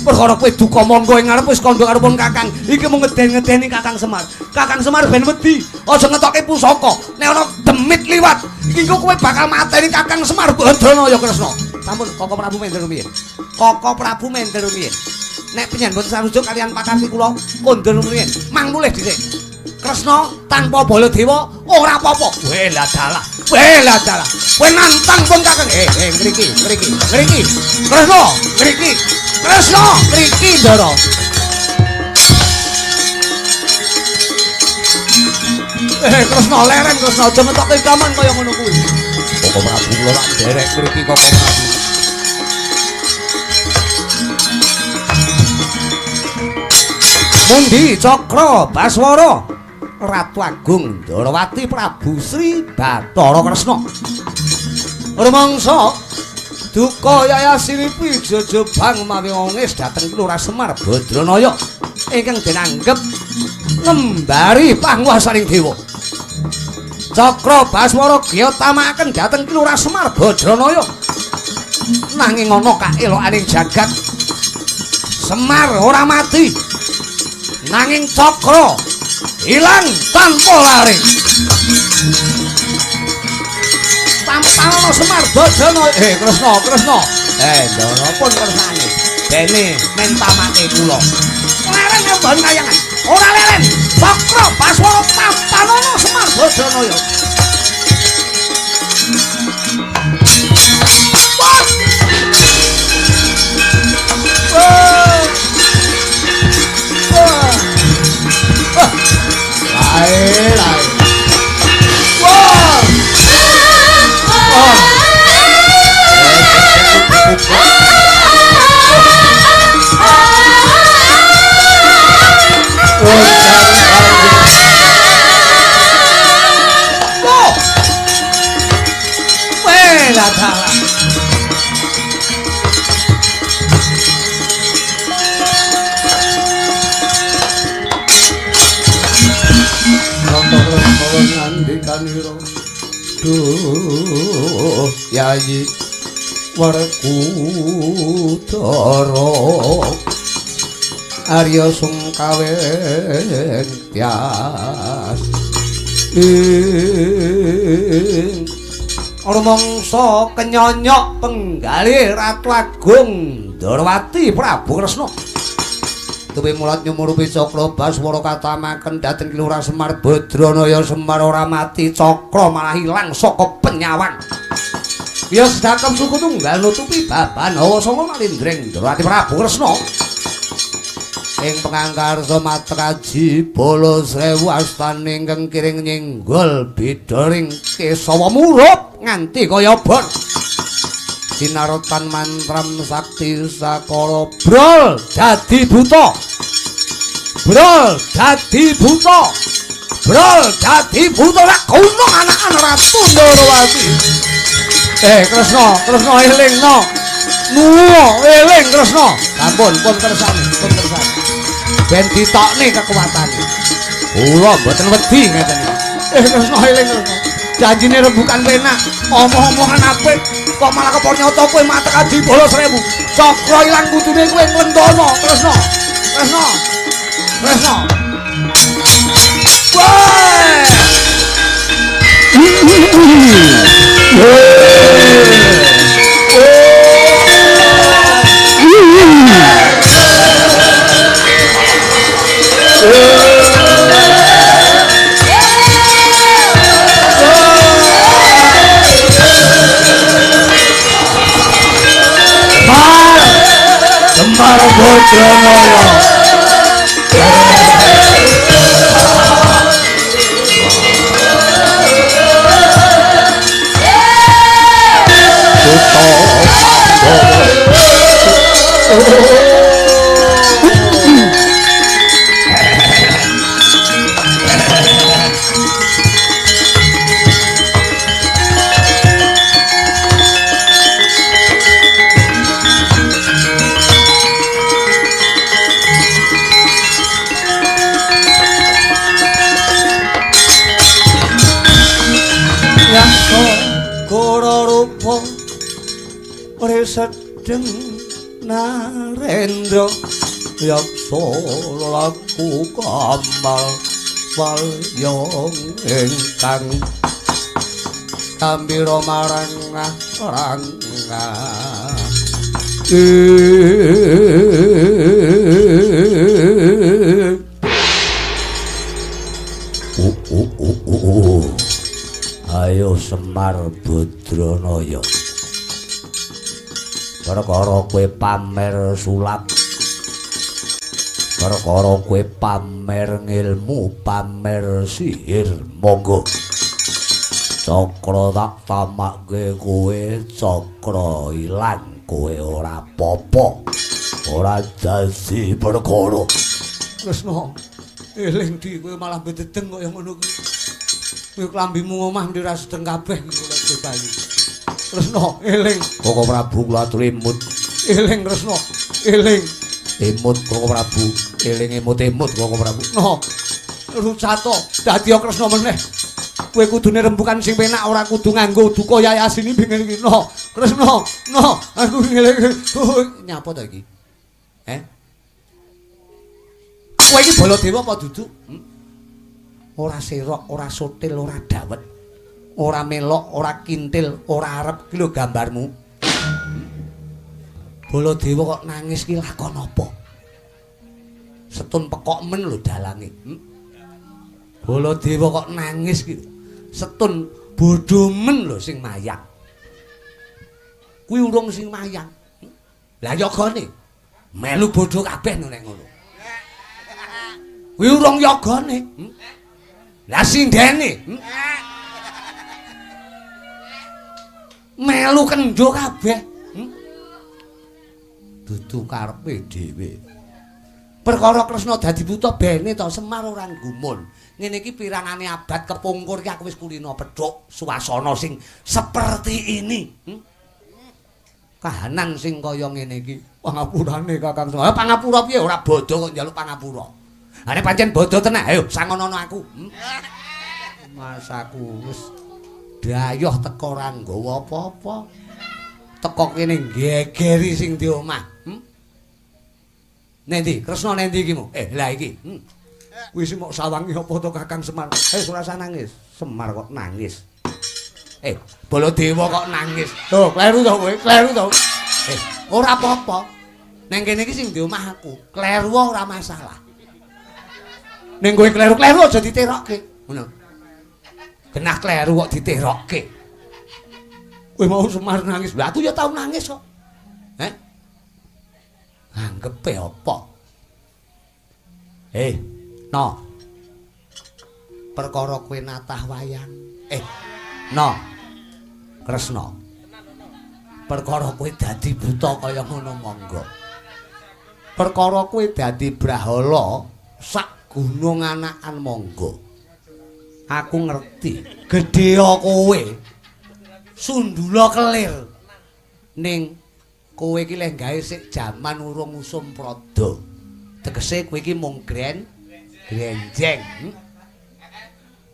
Perkara kowe duka monggo ing ngarep wis kandha karo pun Kakang. Iki mung ngeden-ngedeni Kakang Semar. Kakang Semar ben wedi, aja ngetokke pusaka. Nek ana demit liwat, iki engko kowe bakal mateni Kakang Semar Badranaya Kresna. Sampun Koko Prabu mender rumiyin. Koko Prabu mender rumiyin. Nek penjen boten sarujuk kalian pakarti kula kondur rumiyin. Mang mulih dhisik. Kresna tanpa Baladewa ora apa-apa. Welah dalah. Welah dalah. Kowe nantang pun Kakang. Ngriki, ngriki, ngriki. Kresna, ngriki. Kresna, ngriki Ndara. Kresna leren Kresna aja ngetokke gaman kaya ngono kuwi. Koko Prabu kula tak nderek ngriki Koko Prabu. Mundi Cakra Baswara Ratu Agung Ndorowati Prabu Sri Bathara Kresna. Rumangsa duka yayasinipi jejebang mawi ongis dhateng Lurah Semar Badranaya ingkang denanggep ngembari panguwasaning dewa. Cakra Baswara giyatamaken dhateng Lurah Semar Badranaya. Nanging ana kaelokaning jagat Semar ora mati. Nanging cakra ilang tanpa lari. Tampanono Semar Badranaya. Kresna, Kresna. Ndara pun kersane. Dene mentamake kula. Leren mbon kayangan. Ora leren. Cakra Baswara tampanono Semar Badranaya. Lae, lae. Wah. Wah. Wah. Weh, lah dalah. Ngandikanira duh Yayi Werkudara Arya Sungkawing Tyas ing rumangsa kenyonyok penggalih Ratu Agung Ndorowati Prabu Kresna. Tuwi mulat nyumurupi Cakra Baswara katamaken dhateng Lurah Semar Badranaya. Semar ora mati, cakra malah ilang saka penyawang. Ya sedakem suku tunggal nutupi baban hawa sanga malindring Ndorowati Prabu Kresna. Ing pengangkarsa matraji bala sewu astane ingkang kiring nyenggol bidoring Kesawa murup nganti kaya bor. Sinarotan mantram sakti sakara brol dadi buta. Brol dadi buta. Brol dadi buta rak gunung anakan Ratu Ndorowati. Kresna, Kresna elingno. Nuwa eling Kresna. Sampun, pun kersane, pun kersane. Ben ditokne kekuatane. Kula mboten wedi ngeten iki. Kresna eling Kresna. Janjine rembukan penak, omong-omongan apik, kok malah kepor nyoto kowe matek aji bala 1000. Cakra ilang kudune kowe nglentono, Kresna. Kresna. Kresna. Wah! Semar Bojonaya. Sedeng Narendra yaksa laku kamal walyong ingkang tambira marang ranga. Ayo Semar Badranaya, perkara kowe pamer sulap, perkara kowe pamer ngilmu, pamer sihir, monggo. Cakra tak tamakke kowe, cakra ilang kowe ora apa-apa, ora dadi perkara. Kresna, eling di kowe malah bededeng kaya ngono kuwi. Kowe klambimu omah mesti ra sedeng kabeh golek bayi. Kresna eling. Koko Prabu kula aturi emut. Eling Kresna, eling. Emut Koko Prabu, eling emut-emut Koko Prabu. No. Rucato dadi Kresna meneh. Kowe kudune rembukan sing penak ora kudu nganggo duka yayasini pengen iki. No, Kresna, no, aku ngeling. Nyapa to iki? Eh? Kowe iki Baladewa apa dudu? Ora serok, ora sotil, ora dawet. Ora melok, ora kintil, ora arep ki lho gambarmu. Baladewa kok nangis ki lakon apa? Setun pekok men lho dalange. Baladewa kok nangis ki. Setun bodho men lho sing mayang. Kuwi urung sing mayang. Lah yogane melu bodho kabeh nek ngono. Kuwi urung yogane. Lah sindene melu kendho kabeh. Dudu karepe dhewe. Perkara Kresna dadi buta bene to Semar ora nggumun. Ngene iki pirangane abad kepungkur iki aku wis kulino pedhok suasana sing seperti ini. Kahanan sing kaya ngene iki. Pangapurane Kakang Semar. Pangapura piye ora bodho kok njaluk pangapura. Ane pancen bodho tenan. Ayo sangonono aku. Mas aku wis dayoh teko ora nggawa apa-apa. Teko kene gegeri sing di omah. Nendi? Kresna nendi iki mu? Lah iki. Kuwi sing mok sawangi apa to Kakang Semar? Ora usah nangis. Semar kok nangis. Baladewa kok nangis. Lho, kleru to kowe, kleru to. Ora apa-apa. Neng kene iki sing di omah aku. Kleru ora masalah. Ning kowe kleru-kleru aja diterokke. Ngono. Genah kleru kok diterokke. Kowe mau Semar nangis. Lah aku ya tau nangis kok. Heh. Anggepe apa? No. Perkara kowe natah wayang. No. Kresna. Perkara kowe dadi buta kaya ngono monggo. Perkara kowe dadi brahala sak gunung anakan monggo. Aku ngerti, gedhea kowe. Sundula kelir. Ning kowe iki leh gawe sik jaman urung usum prada. Tegese kowe iki mung grenjeng.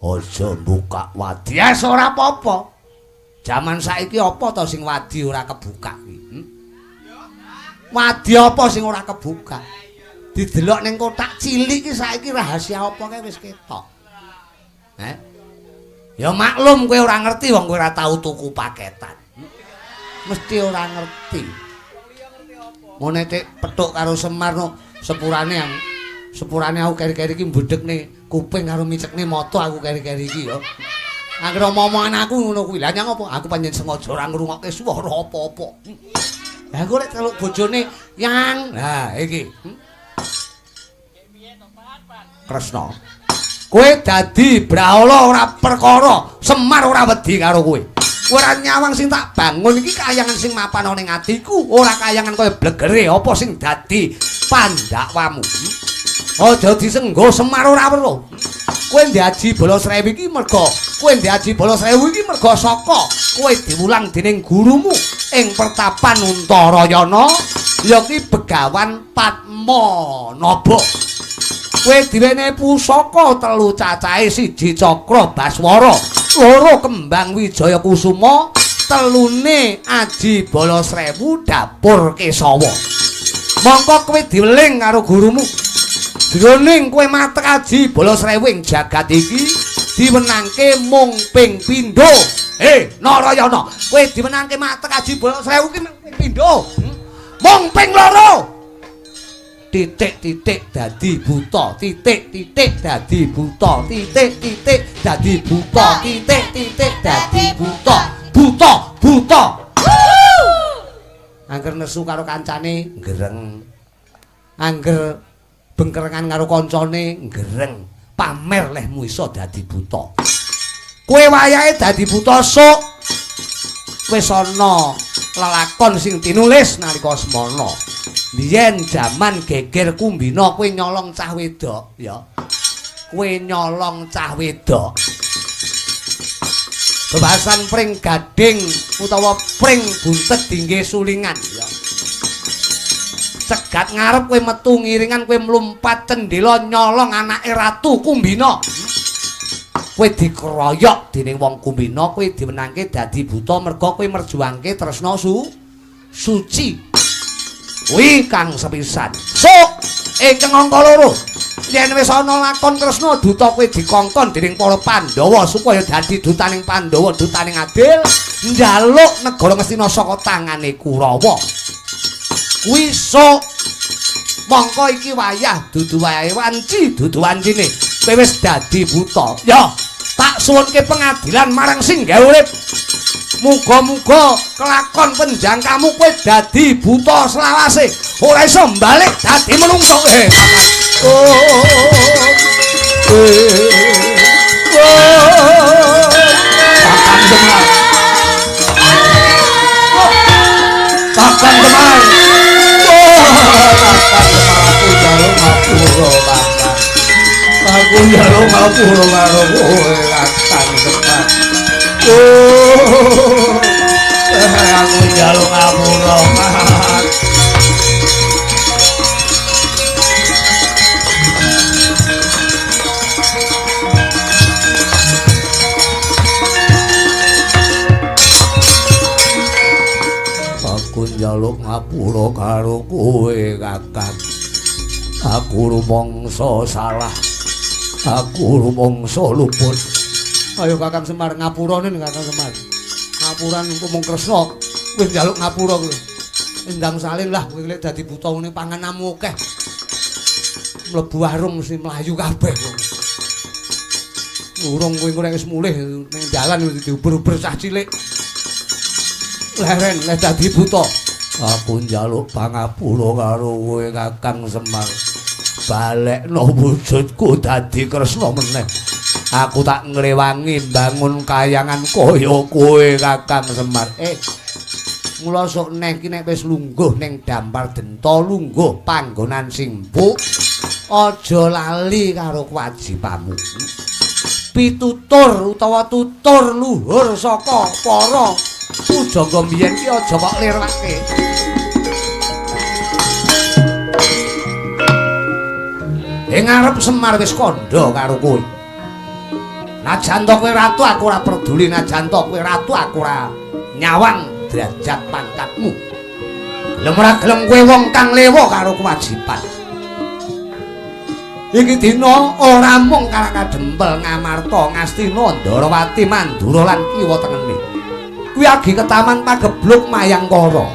Aja buka wadi. Yes, ora apa-apa. Jaman saiki apa to sing wadi ora kebuka iki? Wadi apa sing ora kebuka? Didelok ning kotak cilik iki saiki rahasia apa kae wis ketok. Ya maklum kowe ora ngerti wong kowe ora tau tuku paketan. Mesti ora ngerti. Ngene tek petuk karo Semar no sepurane aku. Sepurane aku keri-keri iki mbudhekne kuping karo micekne mata aku keri-keri iki ya. Angger omong-omongan aku ngono kuwi. Lah nyang apa? Aku pancen sengaja ora ngrungokke swara apa-apa. Lah aku lek celuk bojone yang. Lah iki. Kresna. Kowe dadi brahala ora perkara, Semar ora wedi karo kowe. Kowe ora nyawang sing tak bangun iki kayangan sing mapan ana ning atiku, ora kayangan kaya blegere apa sing dadi pandakwamu. Aja disenggo Semar ora weruh. Kowe ndiaji bala srewi iki merga, kowe ndiaji bala srewu iki merga saka kowe diwulang dening gurumu ing pertapan Untarayana, ya ki Begawan Padmanaba. Kowe diwenehi pusaka telu cacahe, siji Cakra Baswara, loro Kembang Wijaya Kusuma, telune Aji Bala Srewu Dapur Kesawa. Mongko kowe diweling karo gurumu. Jroning kowe matek Aji Bala Srewu ing jagat iki diwenangke mung ping pindho. Narayana, kowe diwenangke matek Aji Bala Srewu iki mung ping pindho. Mung ping loro. Titik-titik dadi buta, titik-titik dadi buta, titik-titik dadi buta, titik-titik dadi buta, buta, buta. Angger nesu karo kancane gereng. Angger bengkerengan karo kancane gereng. Pamer lehmu iso dadi buta. Kowe wayahe dadi buta sok. Wis ana lelakon sing tinulis nalika semana. Biyen jaman geger Kumbina kowe nyolong cah wedok ya. Kowe nyolong cah wedok. Bebasan pring gading utawa pring buntet dingge sulingan ya. Cegat ngarep kowe metu ngiringan kowe mlumpat cendela nyolong anake Ratu Kumbina. Kowe dikeroyok dening wong Kumbina, kowe diwenangke dadi buta merga kowe merjuangke tresna suci. Kuwi kang sepisan. Sok ingkang angka loro. Yen wis ana lakon Kresna duta kowe dikongkon dening para Pandhawa supaya dadi dutaning Pandhawa, dutaning adil, njaluk negara Ngastina saka tangane Kurawa. Kuwi sok. Mongko iki wayah dudu wayahe wanci, dudu wancine. Kowe wis dadi buta. Ya, tak suwunke pengadilan marang sing gawe urip. Muga-muga kelakon penjangkamu kowe dadi buta selawase, ora iso balik dadi menungso. Kakang Semar. Kakang Semar, aku njaluk ngapura, Kakang. Aku njaluk ngapura karo kowe, Kakang Semar. Aku njaluk ngapura, Kakang. Aku njaluk ngapura karo kowe, Kakang. Aku rumangsa salah. Aku rumangsa luput. Ayo Kakang Semar ngapurane Kakang Semar. Ngapuran mung Kresna wis njaluk ngapura kuwi. Endang salin lah kowe lek dadi buta ngene pangananmu akeh. Mlebu warung mesti mlayu kabeh kok. Urung kowe engko nek wis mulih ning dalan diuber-uber cah cilik. Leren lek dadi buta. Aku njaluk pangapura karo kowe Kakang Semar. Balekno wujudku dadi Kresna meneh. Aku tak ngrewangi mbangun kayangan kaya kowe Kakang Semar. Mula sok neh iki nek wis lungguh ning Dampar Denta, lungguh panggonan sing empuk, aja lali karo kewajibanmu. Pitutur utawa tutur luhur saka para pujangga mbiyen ki aja kok lirwake. Ing ngarep Semar wis kandha karo kowe. Najan to kowe ratu aku ora peduli, najan to kowe ratu aku ora nyawang derajat pangkatmu. Gelem ora gelem kowe wong kang lewa karo kewajiban. Iki dina ora mung Karangkadempel, Ngamarta, Ngastina, Ndarawati, Mandura lan kiwa tengene. Kuwi agi ketaman pagebluk Mayangkara.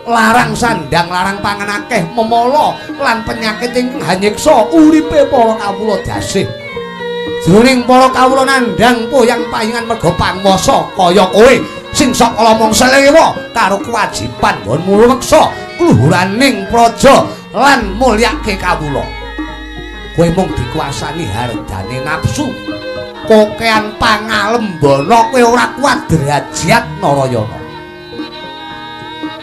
Larang sandang, larang pangan akeh memala lan penyakit ingkang hanyiksa uripe para kawula dasih. Jroning para kawula nandhang poyang payingan merga panguwasa kaya kowe sing sok mangsa lewa karo kewajiban nggonmu rumeksa kluhuraning praja lan mulyake kawula. Kowe mung dikuasani hardane nafsu, kokean pangalembana, kowe ora kuat derajat Narayana.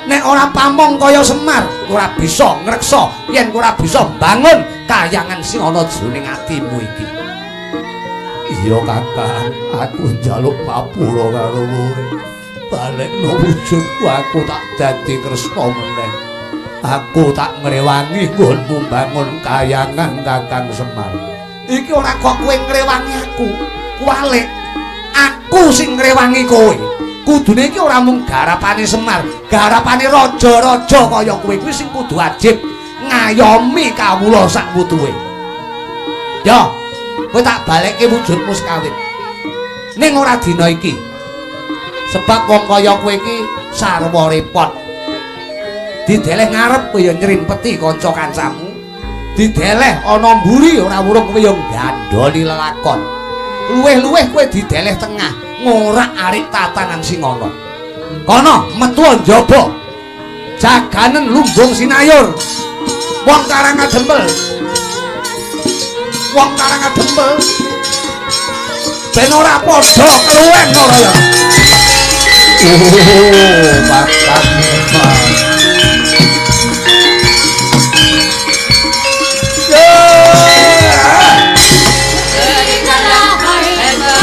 Nek ora pamong kaya Semar, ora bisa ngreksa yen ora bisa mbangun kayangan sing ana jroning atimu iki. Iya Kakang, aku njaluk papura karo kowe. Balekno wujudku, aku tak dadi Kresna meneh. Aku tak ngrewangi nggonmu mbangun kayangan Kakang Semar. Iki ora kok kowe ngrewangi aku, kuwalik. Aku sing ngrewangi kowe. Kudune iki ora mung garapane Semar, garapane raja-raja kaya kowe kuwi sing kudu wajib ngayomi kawula sak wutuhe. Ya, kowe tak balekke wujudmu sekawit. Ning ora dina iki. Sebab wong kaya kowe iki sarwa repot. Dideleh ngarep kowe ya nyrimpeti kanca kancamu. Dideleh ana mburi ora wurung kowe ya nggandhoni lelakon. Luwih-luwih kowe dideleh tengah ngorak-arik tatanan sing ana. Kono metu njaba. Jaganen lumbung sinayur. Wong Karangkadempel. Wong Karangkadempel. Ben ora padha keluwen ora ya. Oh, Kakang Semar.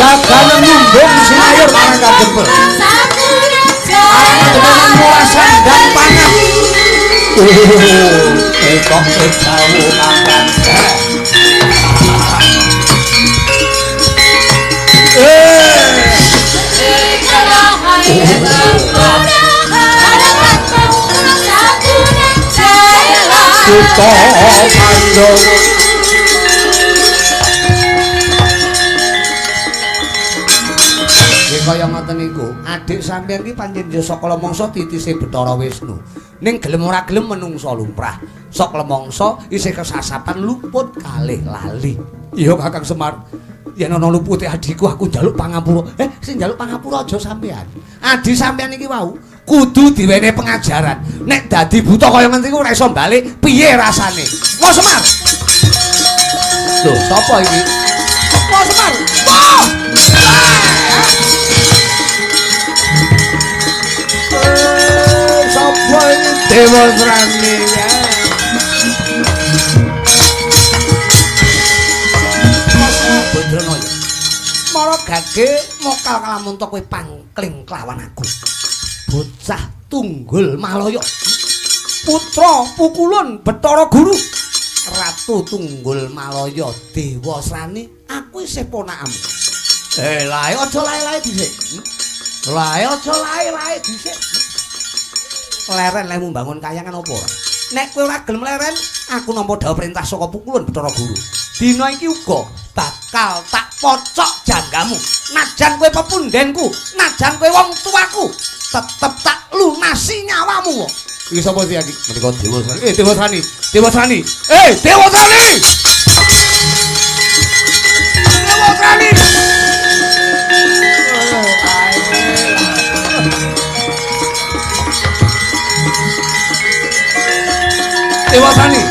Jaganen lumbung sinayur Karangkadempel. Karangkadempel mula sandang pangan. Kok jauh Kakang. Kutha Pandhawa. Kaya ngoten niku, adik sampeyan iki pancen ya saka mangsa titise Bathara Wisnu. Ning gelem ora gelem menungsa lumrah. Saka mangsa isih kesasapan luput kalih lali. Iya Kakang Semar, yen ana lupute adhiku aku njaluk pangapura. Sing njaluk pangapura aja sampeyan. Adi sampeyan iki wau kudu diwenehi pengajaran. Nek dadi buta kaya ngene iki ora iso balik, piye rasane? Wah Semar. Lho, sapa iki? Wah Semar. Wah! Sapa iki Dewasrani ya? Badranaya. Mara gage mokal kalamunta kowe pangkling kelawan aku. Bocah tunggul Malaya. Putra pukulun Bathara Guru. Ratu Tunggul Malaya Dewasrani, aku isih ponakanmu. Lae aja lae-lae dhisik. Lae aja lae-lae dhisik. Leren lehmu mbangun kayangan apa ora? Nek kowe ora gelem leren, aku nampa dhawuh perintah saka pukulun Bathara Guru. Dina iki uga bakal tak pocok janggamu. Najan kowe pepundhenku, najan kowe wong tuaku, tetep tak lunasi nyawamu. Iki sapa sih iki? Menika Dewasrani. Dewasrani. Dewasrani. Dewasrani. Dewasrani. Dewasrani.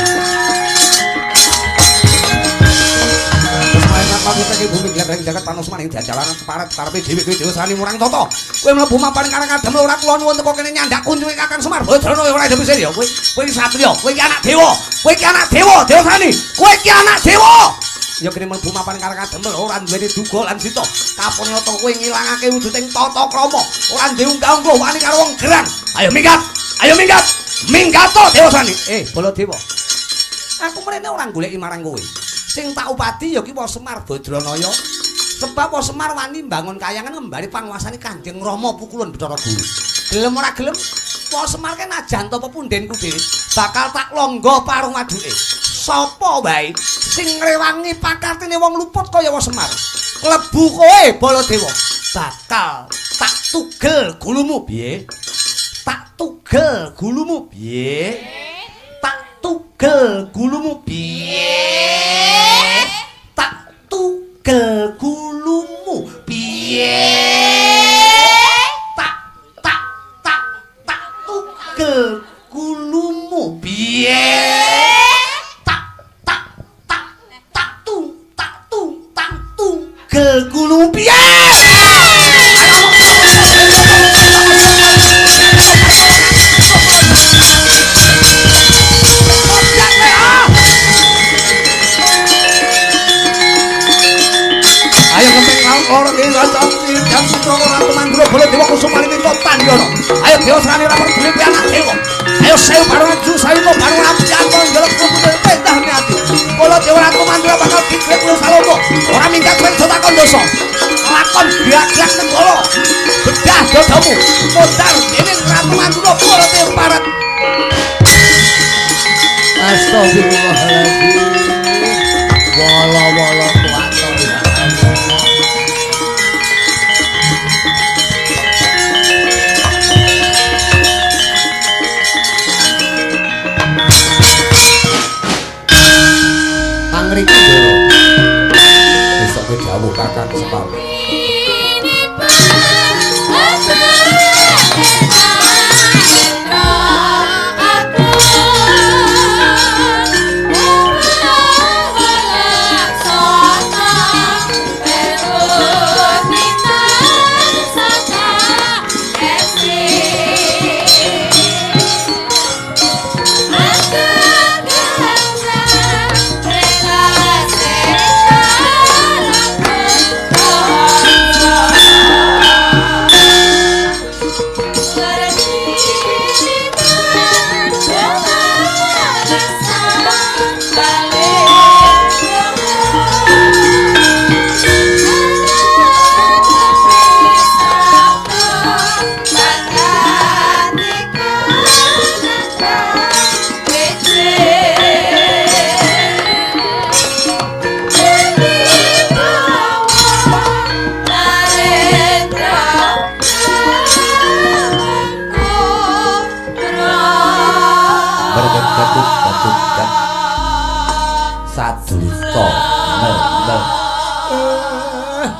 kowe gleng jagat panosman ing jajalanan keparet karepe dhewe kowe Dewasrani murang tata. Kowe mlebu mapan Karang Kadem ora kula nuwun teko kene nyandak kunjunge Kakang Semar Badranaya ora bisa ya kowe. Kowe iki satriya, kowe iki anak dewa. Kowe iki anak dewa Dewasrani. Kowe iki anak dewa. Ya kene mlebu mapan Karang Kadem ora duweni duga lan sita. Kapone ata kowe ngilangake wujuding tata krama. Ora duwe unggah-ungguh wani karo wong gerang. Ayo minggat. Ayo minggat. Minggato Dewasrani. Baladewa. Aku mrene ora goleki marang kowe. Sing tak upadi ya ki Semar Badranaya. Sebab Semar wani mbangun kayangan ngembari panguasane Kanjeng Rama Pukulun Bathara Guru. Gelem ora gelem, Semar ki najan ta pepundhenku dhewe bakal tak longgo parung waduke. Sapa wae sing ngrewangi pakartine wong luput kaya Semar. Klebu kowe Baladewa, bakal tak tugel gulumu. Piye? Tak tugel gulumu. Piye? Tak tugel gulumu. Piye? Tak tugel gulumu. Piye? Tak tak tak tak tugel gulumu. Piye? Tak tak tak tak tung tak tung tak tugel gulumu. Piye? Ora iki kanca jam putra ora tumandra Baladewa Kusumaning Tandana. Ayo Dewasrani ora peduli kowe anak dewa. Ayo sewu bareng ju sayuta bareng ampiyan njaluk kumpul pendah ati. Baladewa ora tumandra bakal digrek kula Salomo. Ora minggat kowe aja takon dosa. Lakon gagrak nenggala. Bedah dadamu. Modar dening Ratu Mandura Baladewa paret. Astagfirullahaladzim. Wala-wala kuwato. Pangriki Ndara. Besok dawuh Kakang Semar.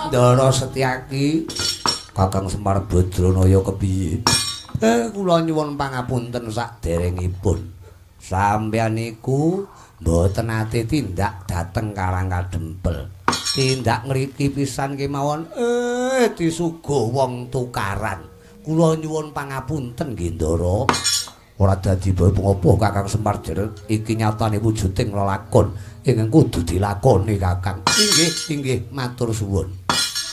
Ndara Setyaki Kakang Semar Badranaya kepiye? Kula nyuwun pangapunten saderengipun. Sampeyan niku mboten ate tindak dhateng Karang Kadempel. Tindak ngriki pisan kemawon disuguh wong tukaran. Kula nyuwun pangapunten nggih Ndara. Ora dadi apa Kakang Semar jeret iki nyatane wujuding lelakon ingkang kudu dilakoni Kakang. Inggih, inggih matur suwun.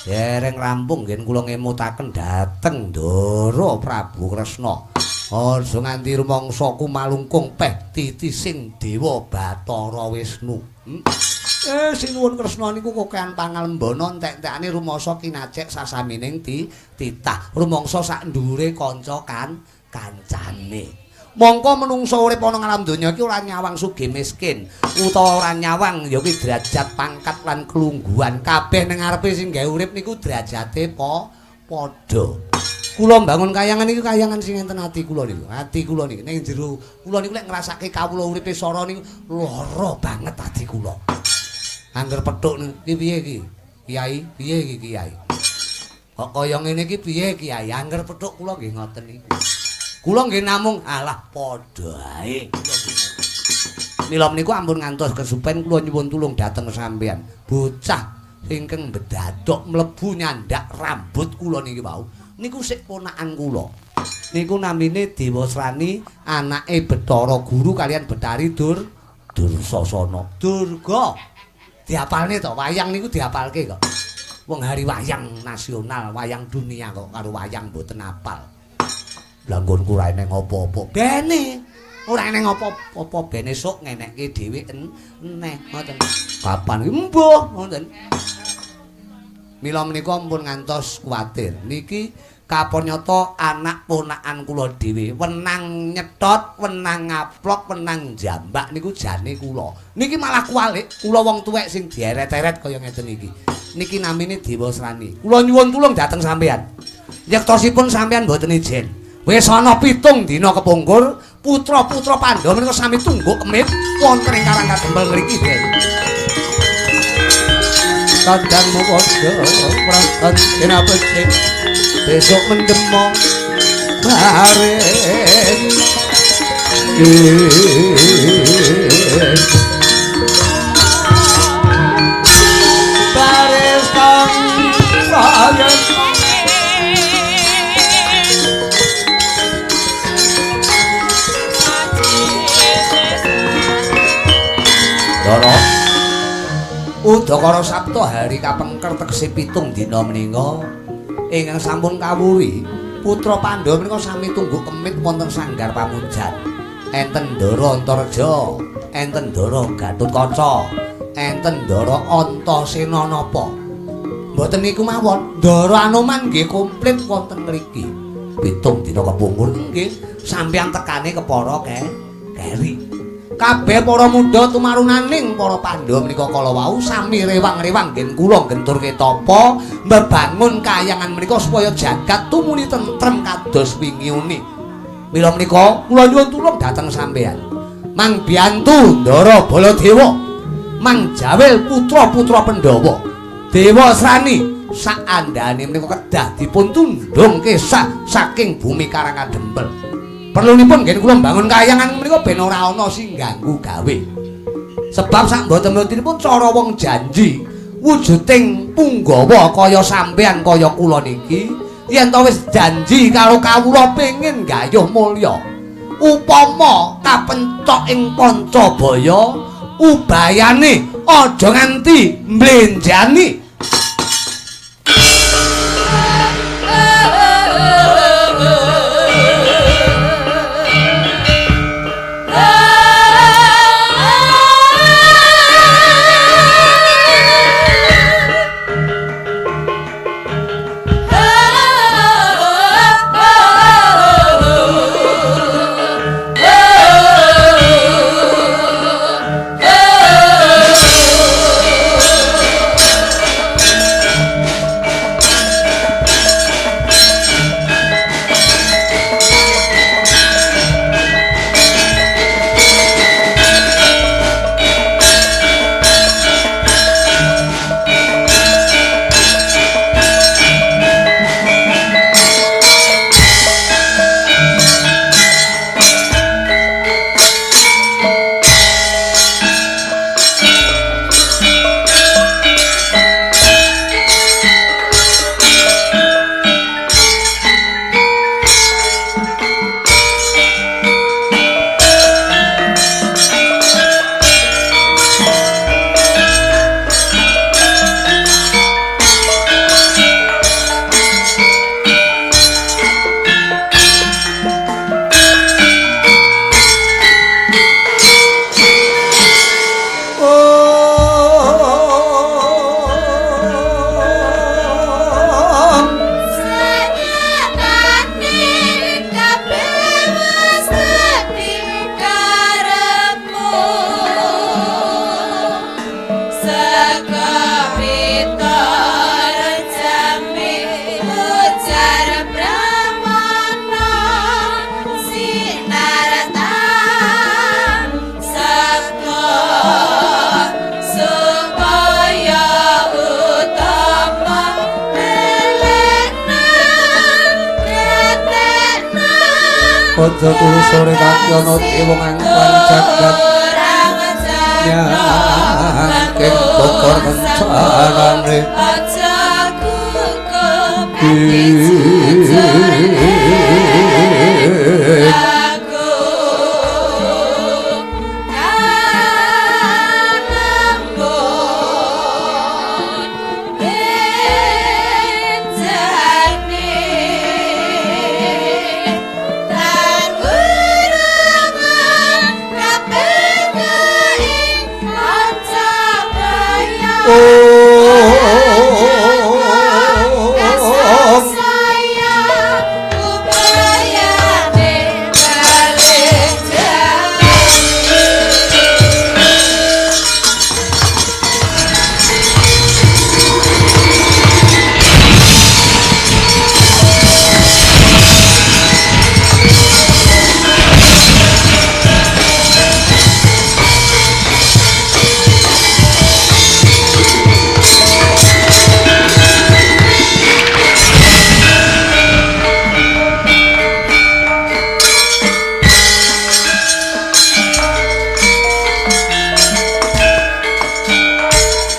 Dereng rampung nggih kula ngemutaken dhateng Ndara Prabu Kresna. Aja nganti rumangsa kumalungkung peh titising Dewa Bathara Wisnu. Sinuwun Kresna niku kokean pangalembana entek-entekane rumangsa kinacek sasamining titah. Rumangsa sak ndhuwure kanca kan kancane. Mongko menungsa urip ana alam donya iki ora nyawang sugih miskin utawa ora nyawang ya kuwi derajat pangkat lan kelungguhan kabeh ning ngarepe sing gawe urip niku derajate padha. Kula mbangun kayangan iki kayangan sing enten ati kula niku. Ati kula niki ning jero kula niku lek ngrasake kawula uripe sara niku lara banget ati kula. Angger petuk iki piye iki? Kiai, piye iki Kiai? Kok kaya ngene iki piye Kiai? Angger petuk kula nggih ngoten niku. Kula nggih namung alah padha ae kula nggih. Mila meniku ampun ngantos kesupen kula nyuwun tulung dhateng sampeyan. Bocah Ingkang bedadok mlebu nyandak rambut kula niki wau. Niku sik ponakan kula. Niku namine Dewasrani, anake Bathara Guru kalian Bathari Dursasana. Durga. Diapalne to, wayang niku diapalke kok. Wong hari wayang nasional, wayang dunia kok karo wayang mboten apal. Lah nggonku ora eneng apa-apa. Bene. Ora eneng apa-apa ben esuk ngenekke dhewe eneh ngoten. Kapan iki mbuh ngoten. Mila menika ampun ngantos kuwatir. Niki kapanyata anak ponakan kula dhewe, wenang nyetot, wenang ngaplok, wenang jambak niku jane kula. Niki malah kuwalik, kula wong tuwek sing dieret-eret kaya ngeten iki. Niki namine Dewasrani. Kula nyuwun tulung dhateng sampeyan. Yektosipun sampeyan mboten ijen. Wis ana 7 dina kepungkur, putra-putra Pandhawa menika sami tungguk kemit wonten ing Karang Kadempel ngriki, Den. Kandangmu padha pratan dina becik besok mendemong bareng. Baris kang sayang Dara Udakara Sabta hari kapengker tegese 7 dina menika ingkang sampun kawuri putra Pandhawa menika sami tungguk kemit wonten sanggar pamujan. Enten Ndara Antareja, enten Ndara Gatotkaca, enten Ndara Antasena napa. Mboten niku mawon, Ndara Anoman nggih komplit wonten mriki. 7 dina kepungkur nggih sampeyan tekane kepara keri. Kabeh para mudha tumarunaning para Pandhawa menika kala wau sami rewang-rewang nggen kula nggenturke tapa mbebangun kayangan menika supaya jagat tumuni tentrem kados wingi uni. Mila menika kula nyuwun tulung dhateng sampeyan. Mang biyantu Ndara Baladewa, Mang Jawil putra-putra Pandhawa, Dewasrani saandhane menika kedah dipun tundhung kesah saking bumi Karang Kadempel. Perlunipun nggih kula mbangun kayangan menika ben ora ana sing ganggu gawe. Sebab sak mboten-mbotenipun cara wong janji wujuding punggawa kaya sampeyan kaya kula niki yen to wis janji karo kawula pengin gayuh mulya. Upama kapencok ing Pancabaya ubayane aja nganti mblenjani. Aja turu sore kaki ana dewa ngangkon jagat nyangking bokor. Tanane Aja gugup nek jujur.